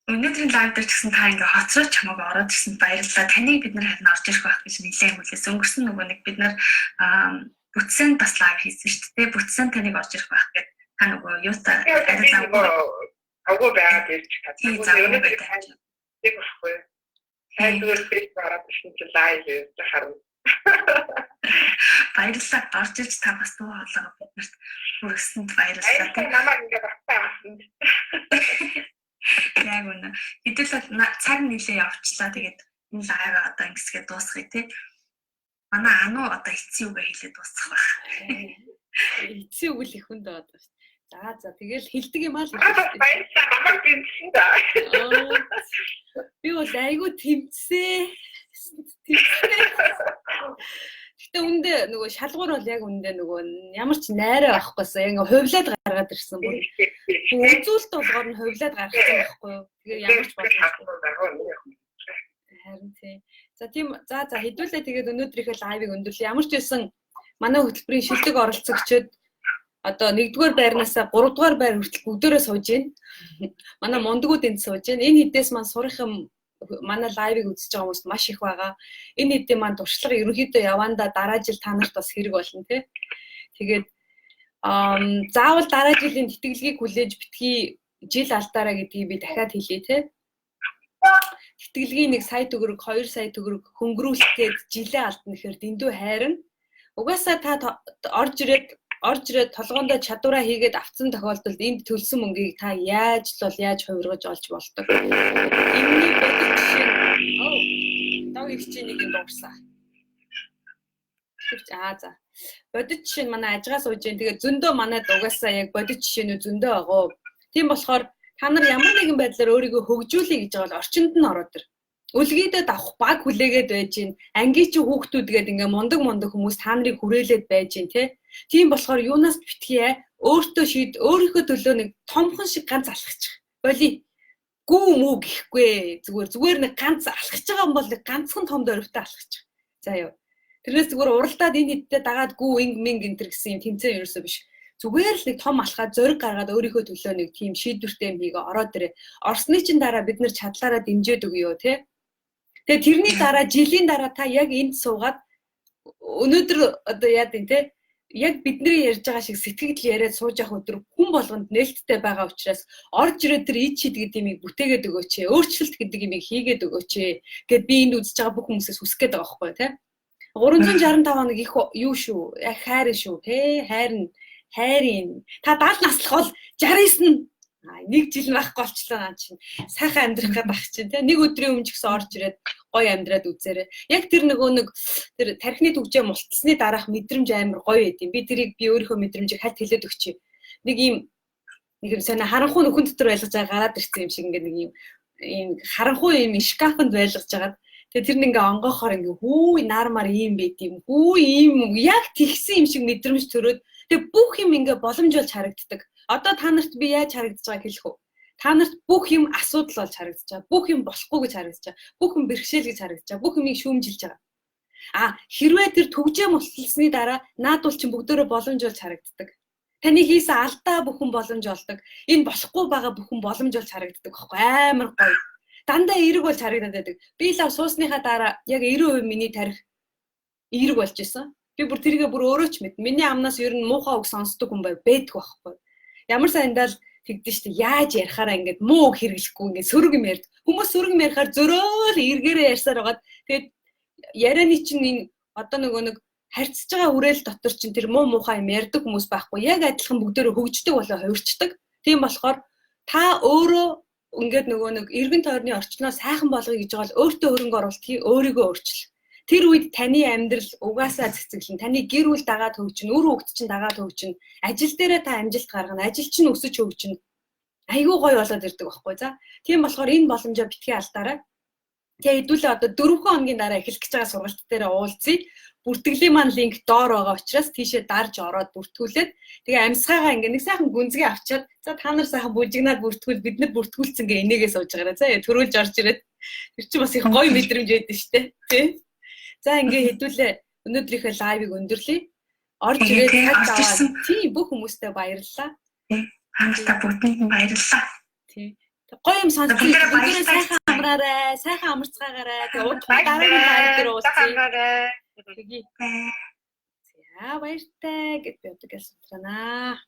Өнөөдрийн лайв дээр ч гэсэн та ингээ хоцроо чамайг ороод ирсэнд баярлалаа. Таныг бид нар харин орж ирэх байх гэж нэлээд хүлээсэн. Өнгөрсөн нөгөө нэг бид нар бүтсэн бас лайв хийсэн шүү дээ. Бүтсэн таныг орж ирэх байх гэд та нөгөө юутай арай завгүй авгүй байгаад ирж чадсан. Өнөөдөр тийм байхгүй. Сайн зүгээр фэйс гараад ирсэн чинь лайв хийж харна. Баярлалаа. Орж иж та бас дуу хоолойгоо биднэрт хүргэсэнд баярлалаа. Намайг ингээ баттай авсан. Яг үнэ. Хэдүүлээ цаг нилээ явчлаа. Тэгээд энэ лайв одоо ингэсгээ дуусгая тий. Манай ану одоо эцсийн үгээ хэлээд дуусгах байх. Эцсийн үг л их хүнд байгаа шүү. За за тэгэл хэлдэг юм аа л. Баярлалаа. Намайг дэмжсэн да. Би бол айгүй тэмцээ. Тэмцээ. Гэтэ үндэ нөгөө шалгуур бол яг үндэ нөгөө ямар ч найраа авахгүйсэн. Яг ингээ хувлаад гаргаад ирсэн бүр. Үзүүлэлт болгоор нь хувлаад гаргасан байхгүй юу? Тэгээ ямар ч боломжгүй. Харин тий. За тийм за за хэдүүлээ тэгээд өнөөдрийнхөө лайвыг өндөрлөө. Ямар ч байсан манай хөтөлбөрийн шилдэг оролцогчид одоо 1-р байрнаасаа 3-р байр хүртэл бүгдээрээ сууж байна. Манай мундагууд энд сууж байна. Энэ хэдээс маань сурах юм манай лайвыг үзэж байгаа хүмүүс маш их байгаа. Энэ хэдийн маань туршлага ерөнхийдөө явандаа дараа жил та нарт бас хэрэг болно тий. Тэгээд заавал дараа жилийн тэтгэлгийг хүлээж битгий жил алдаараа гэдгийг би дахиад хэлье тий. Тэтгэлгийн 1 сая төгрөг, 2 сая төгрөг хөнгөрүүлэх гээд жилээ алдна гэхээр дэндүү хайрна. Угаасаа та орж ирээд толгоондоо чадвараа хийгээд авцсан тохиолдолд энд төлсөн мөнгийг та яаж л бол яаж хувиргаж олж болдог. Энэний бодит жишээ нь дог их чинь нэг юм дуурсан. За. Бодит жишээ нь манай ажгаа сууж जैन. Тэгээд зөндөө манайд угаасаа яг бодит жишээнүүд зөндөө байгаа. Тийм болохоор та нар ямар нэгэн байдлаар өөрийгөө хөгжүүлэе гэж байгаа бол орчинд нь ороод ир. Өлгийдөд авах баг хүлээгээд байж гин. Ангийн чи хүүхдүүд гээд ингээ мундаг мундаг хүмүүс та нарыг хүрээлээд байж гин тэ. Тийм болохоор юунаас битгий өөртөө шийд өөрийнхөө төлөө нэг томхон шиг ганц алхачих. Боли. Гүү мүү гэхгүй зүгээр нэг ганц алхаж байгаа юм бол нэг ганцхан том дөрвтэй алхачих. За юу. Тэрнээс зүгээр уралдаад энэ хэдтэй дагаад гүү инг минг энтер гэсэн юм тэмцээн ерөөсөө биш. Зүгээр л нэг том алхаад зориг гаргаад өөрийнхөө төлөө нэг тийм шийдвэртэй юм хийгээ ороод ирээ. Орсны чин дараа бид нар чадлаараа дэмжиж өгье тий. Тэгээ тэрний дараа жилийн дараа та яг энд суугаад өнөөдөр одоо яа гэв те яг бидний ярьж байгаа шиг сэтгэл яриад сууж явах өдөр хүн болгонд нээлттэй байгаа учраас орж ирээд тэр ид шид гэдэг юмыг бүтээгээд өгөөч, өөрчлөлт гэдэг юмыг хийгээд өгөөч гэд би энд үзэж байгаа бүх хүмүүсээс хүсэх гээд байгаа байхгүй тий. 365 хоног их юу шүү, яг хайр шүү, тий, хайр нь хайрын. Та 70 наслах бол 69 нь нэг жил нь байхгүй болчлоо наа чинь. Сайхан амьдрах гээд ах чинь тий. Нэг өдрийн өмнө ч гэсэн орж ирээд гоё амьдраад үзээрэй. Яг тэр нөгөө нэг тэр тархины түгжээ мулталсны дараах мэдрэмж амар гоё байд юм. Би тэрийг би өөрийнхөө мэдрэмжийг хальт хэлээд өгчээ. Нэг юм нэг юм сонио харанхуй нөхөн дотор байлгаж байгаа гараад ирсэн юм шиг ингээд нэг юм ийм харанхуй юм шкафанд байлгаж хагаад тэгээ тэр нэг ингээ онгоохоор ингээ хүү нармаар ийм байд юм. Хүү ийм яг тэгсэн юм шиг мэдрэмж төрөөд тэгээ бүх юм ингээ боломж болж харагддаг. Одоо та нарт би яаж харагдаж байгааг хэлэх үү? Та нарт бүх юм асуудал болж харагдаж байгаа. Бүх юм болохгүй гэж харагдаж байгаа. Бүх юм бэрхшээл гэж харагдаж байгаа. Бүх юмыг шүүмжилж байгаа. А хэрвээ тэр түгжээ мулталсны дараа наадвал чинь бүгдөө боломж болж харагддаг. Таны хийсэн алдаа бүхэн боломж болдог. Энэ болохгүй байгаа бүхэн боломж болж харагддаг байхгүй амар гоё. Дандаа эерэг болж харагдаад байдаг. Би лав суусныхаа дараа яг 90% миний тарих эерэг болж исэн. Би бүр тэргээ бүр өөрөө ч мэд. Миний амнаас ер нь муухай үг сонсдог хүн байдгүй байхгүй. Ямар саяндаа л тэгдэж штэ яаж ярихаараа ингээд муу үг хэрэглэхгүй ингээд сөрөг юм ярьд. Хүмүүс сөрөг юм ярихаар зөрөөл эргээрээ ярьсаар байгаад тэгээд ярианы чинь энэ одоо нөгөө нэг харьцаж байгаа үрээл дотор чинь тэр муу муухай юм ярьдаг хүмүүс байхгүй. Яг адилхан бүгдээрээ хөгждөг болоо хувирчдаг. Тийм болохоор та өөрөө ингээд нөгөө нэг эргэн тойрны орчноо сайхан болгоё гэж байгаа бол өөртөө хөрөнгө оруулалт хий, өөрийгөө өөрчил. Тэр үед таны амьдрал угаасаа цэцэглэн, таны гэр бүл дагаад хөгжинэ, үр хөвгт чинь дагаад хөгжинэ, ажил дээрээ та амжилт гаргана, ажил чинь өсөж хөгжинэ. Айгүй гоё болоод ирдэг байхгүй за. Тийм болохоор энэ боломжоо битгий алдаарай. Тэгээ хэдүүлээ одоо 4 хоногийн дараа эхлэх гэж байгаа сургалт дээр уулзъя. Бүртгэлийн маань линк доор байгаа учраас тийшээ дарж ороод бүртгүүлээд тэгээ амьсгаагаа ингээ нэг сайхан гүнзгий авчиад за та нар сайхан бүжигнаад бүртгүүл, бид нар бүртгүүлсэн гээ энийгээ сууж байгаарай. За төрүүлж орж ирээд тэр чинь бас их гоё мэдрэмж байдаг штэ. Тий. За ингээ хэдүүлээ өнөөдрийнхөө live ыг өндөрлөе. Орж ирээд цаг аваад тийм бүх хүмүүстээ баярлалаа. Хамтдаа бүгдэнд нь баярлалаа. Тий. Гоё юм сонсч бүгдээрээ сайхан амраарай, сайхан амарцгаагаарай. Тэгээ удахгүй дараагийн live дээр уулзъя. Амраарай. Тэгье. За баяртай гэд би одоо гэл сутранаа.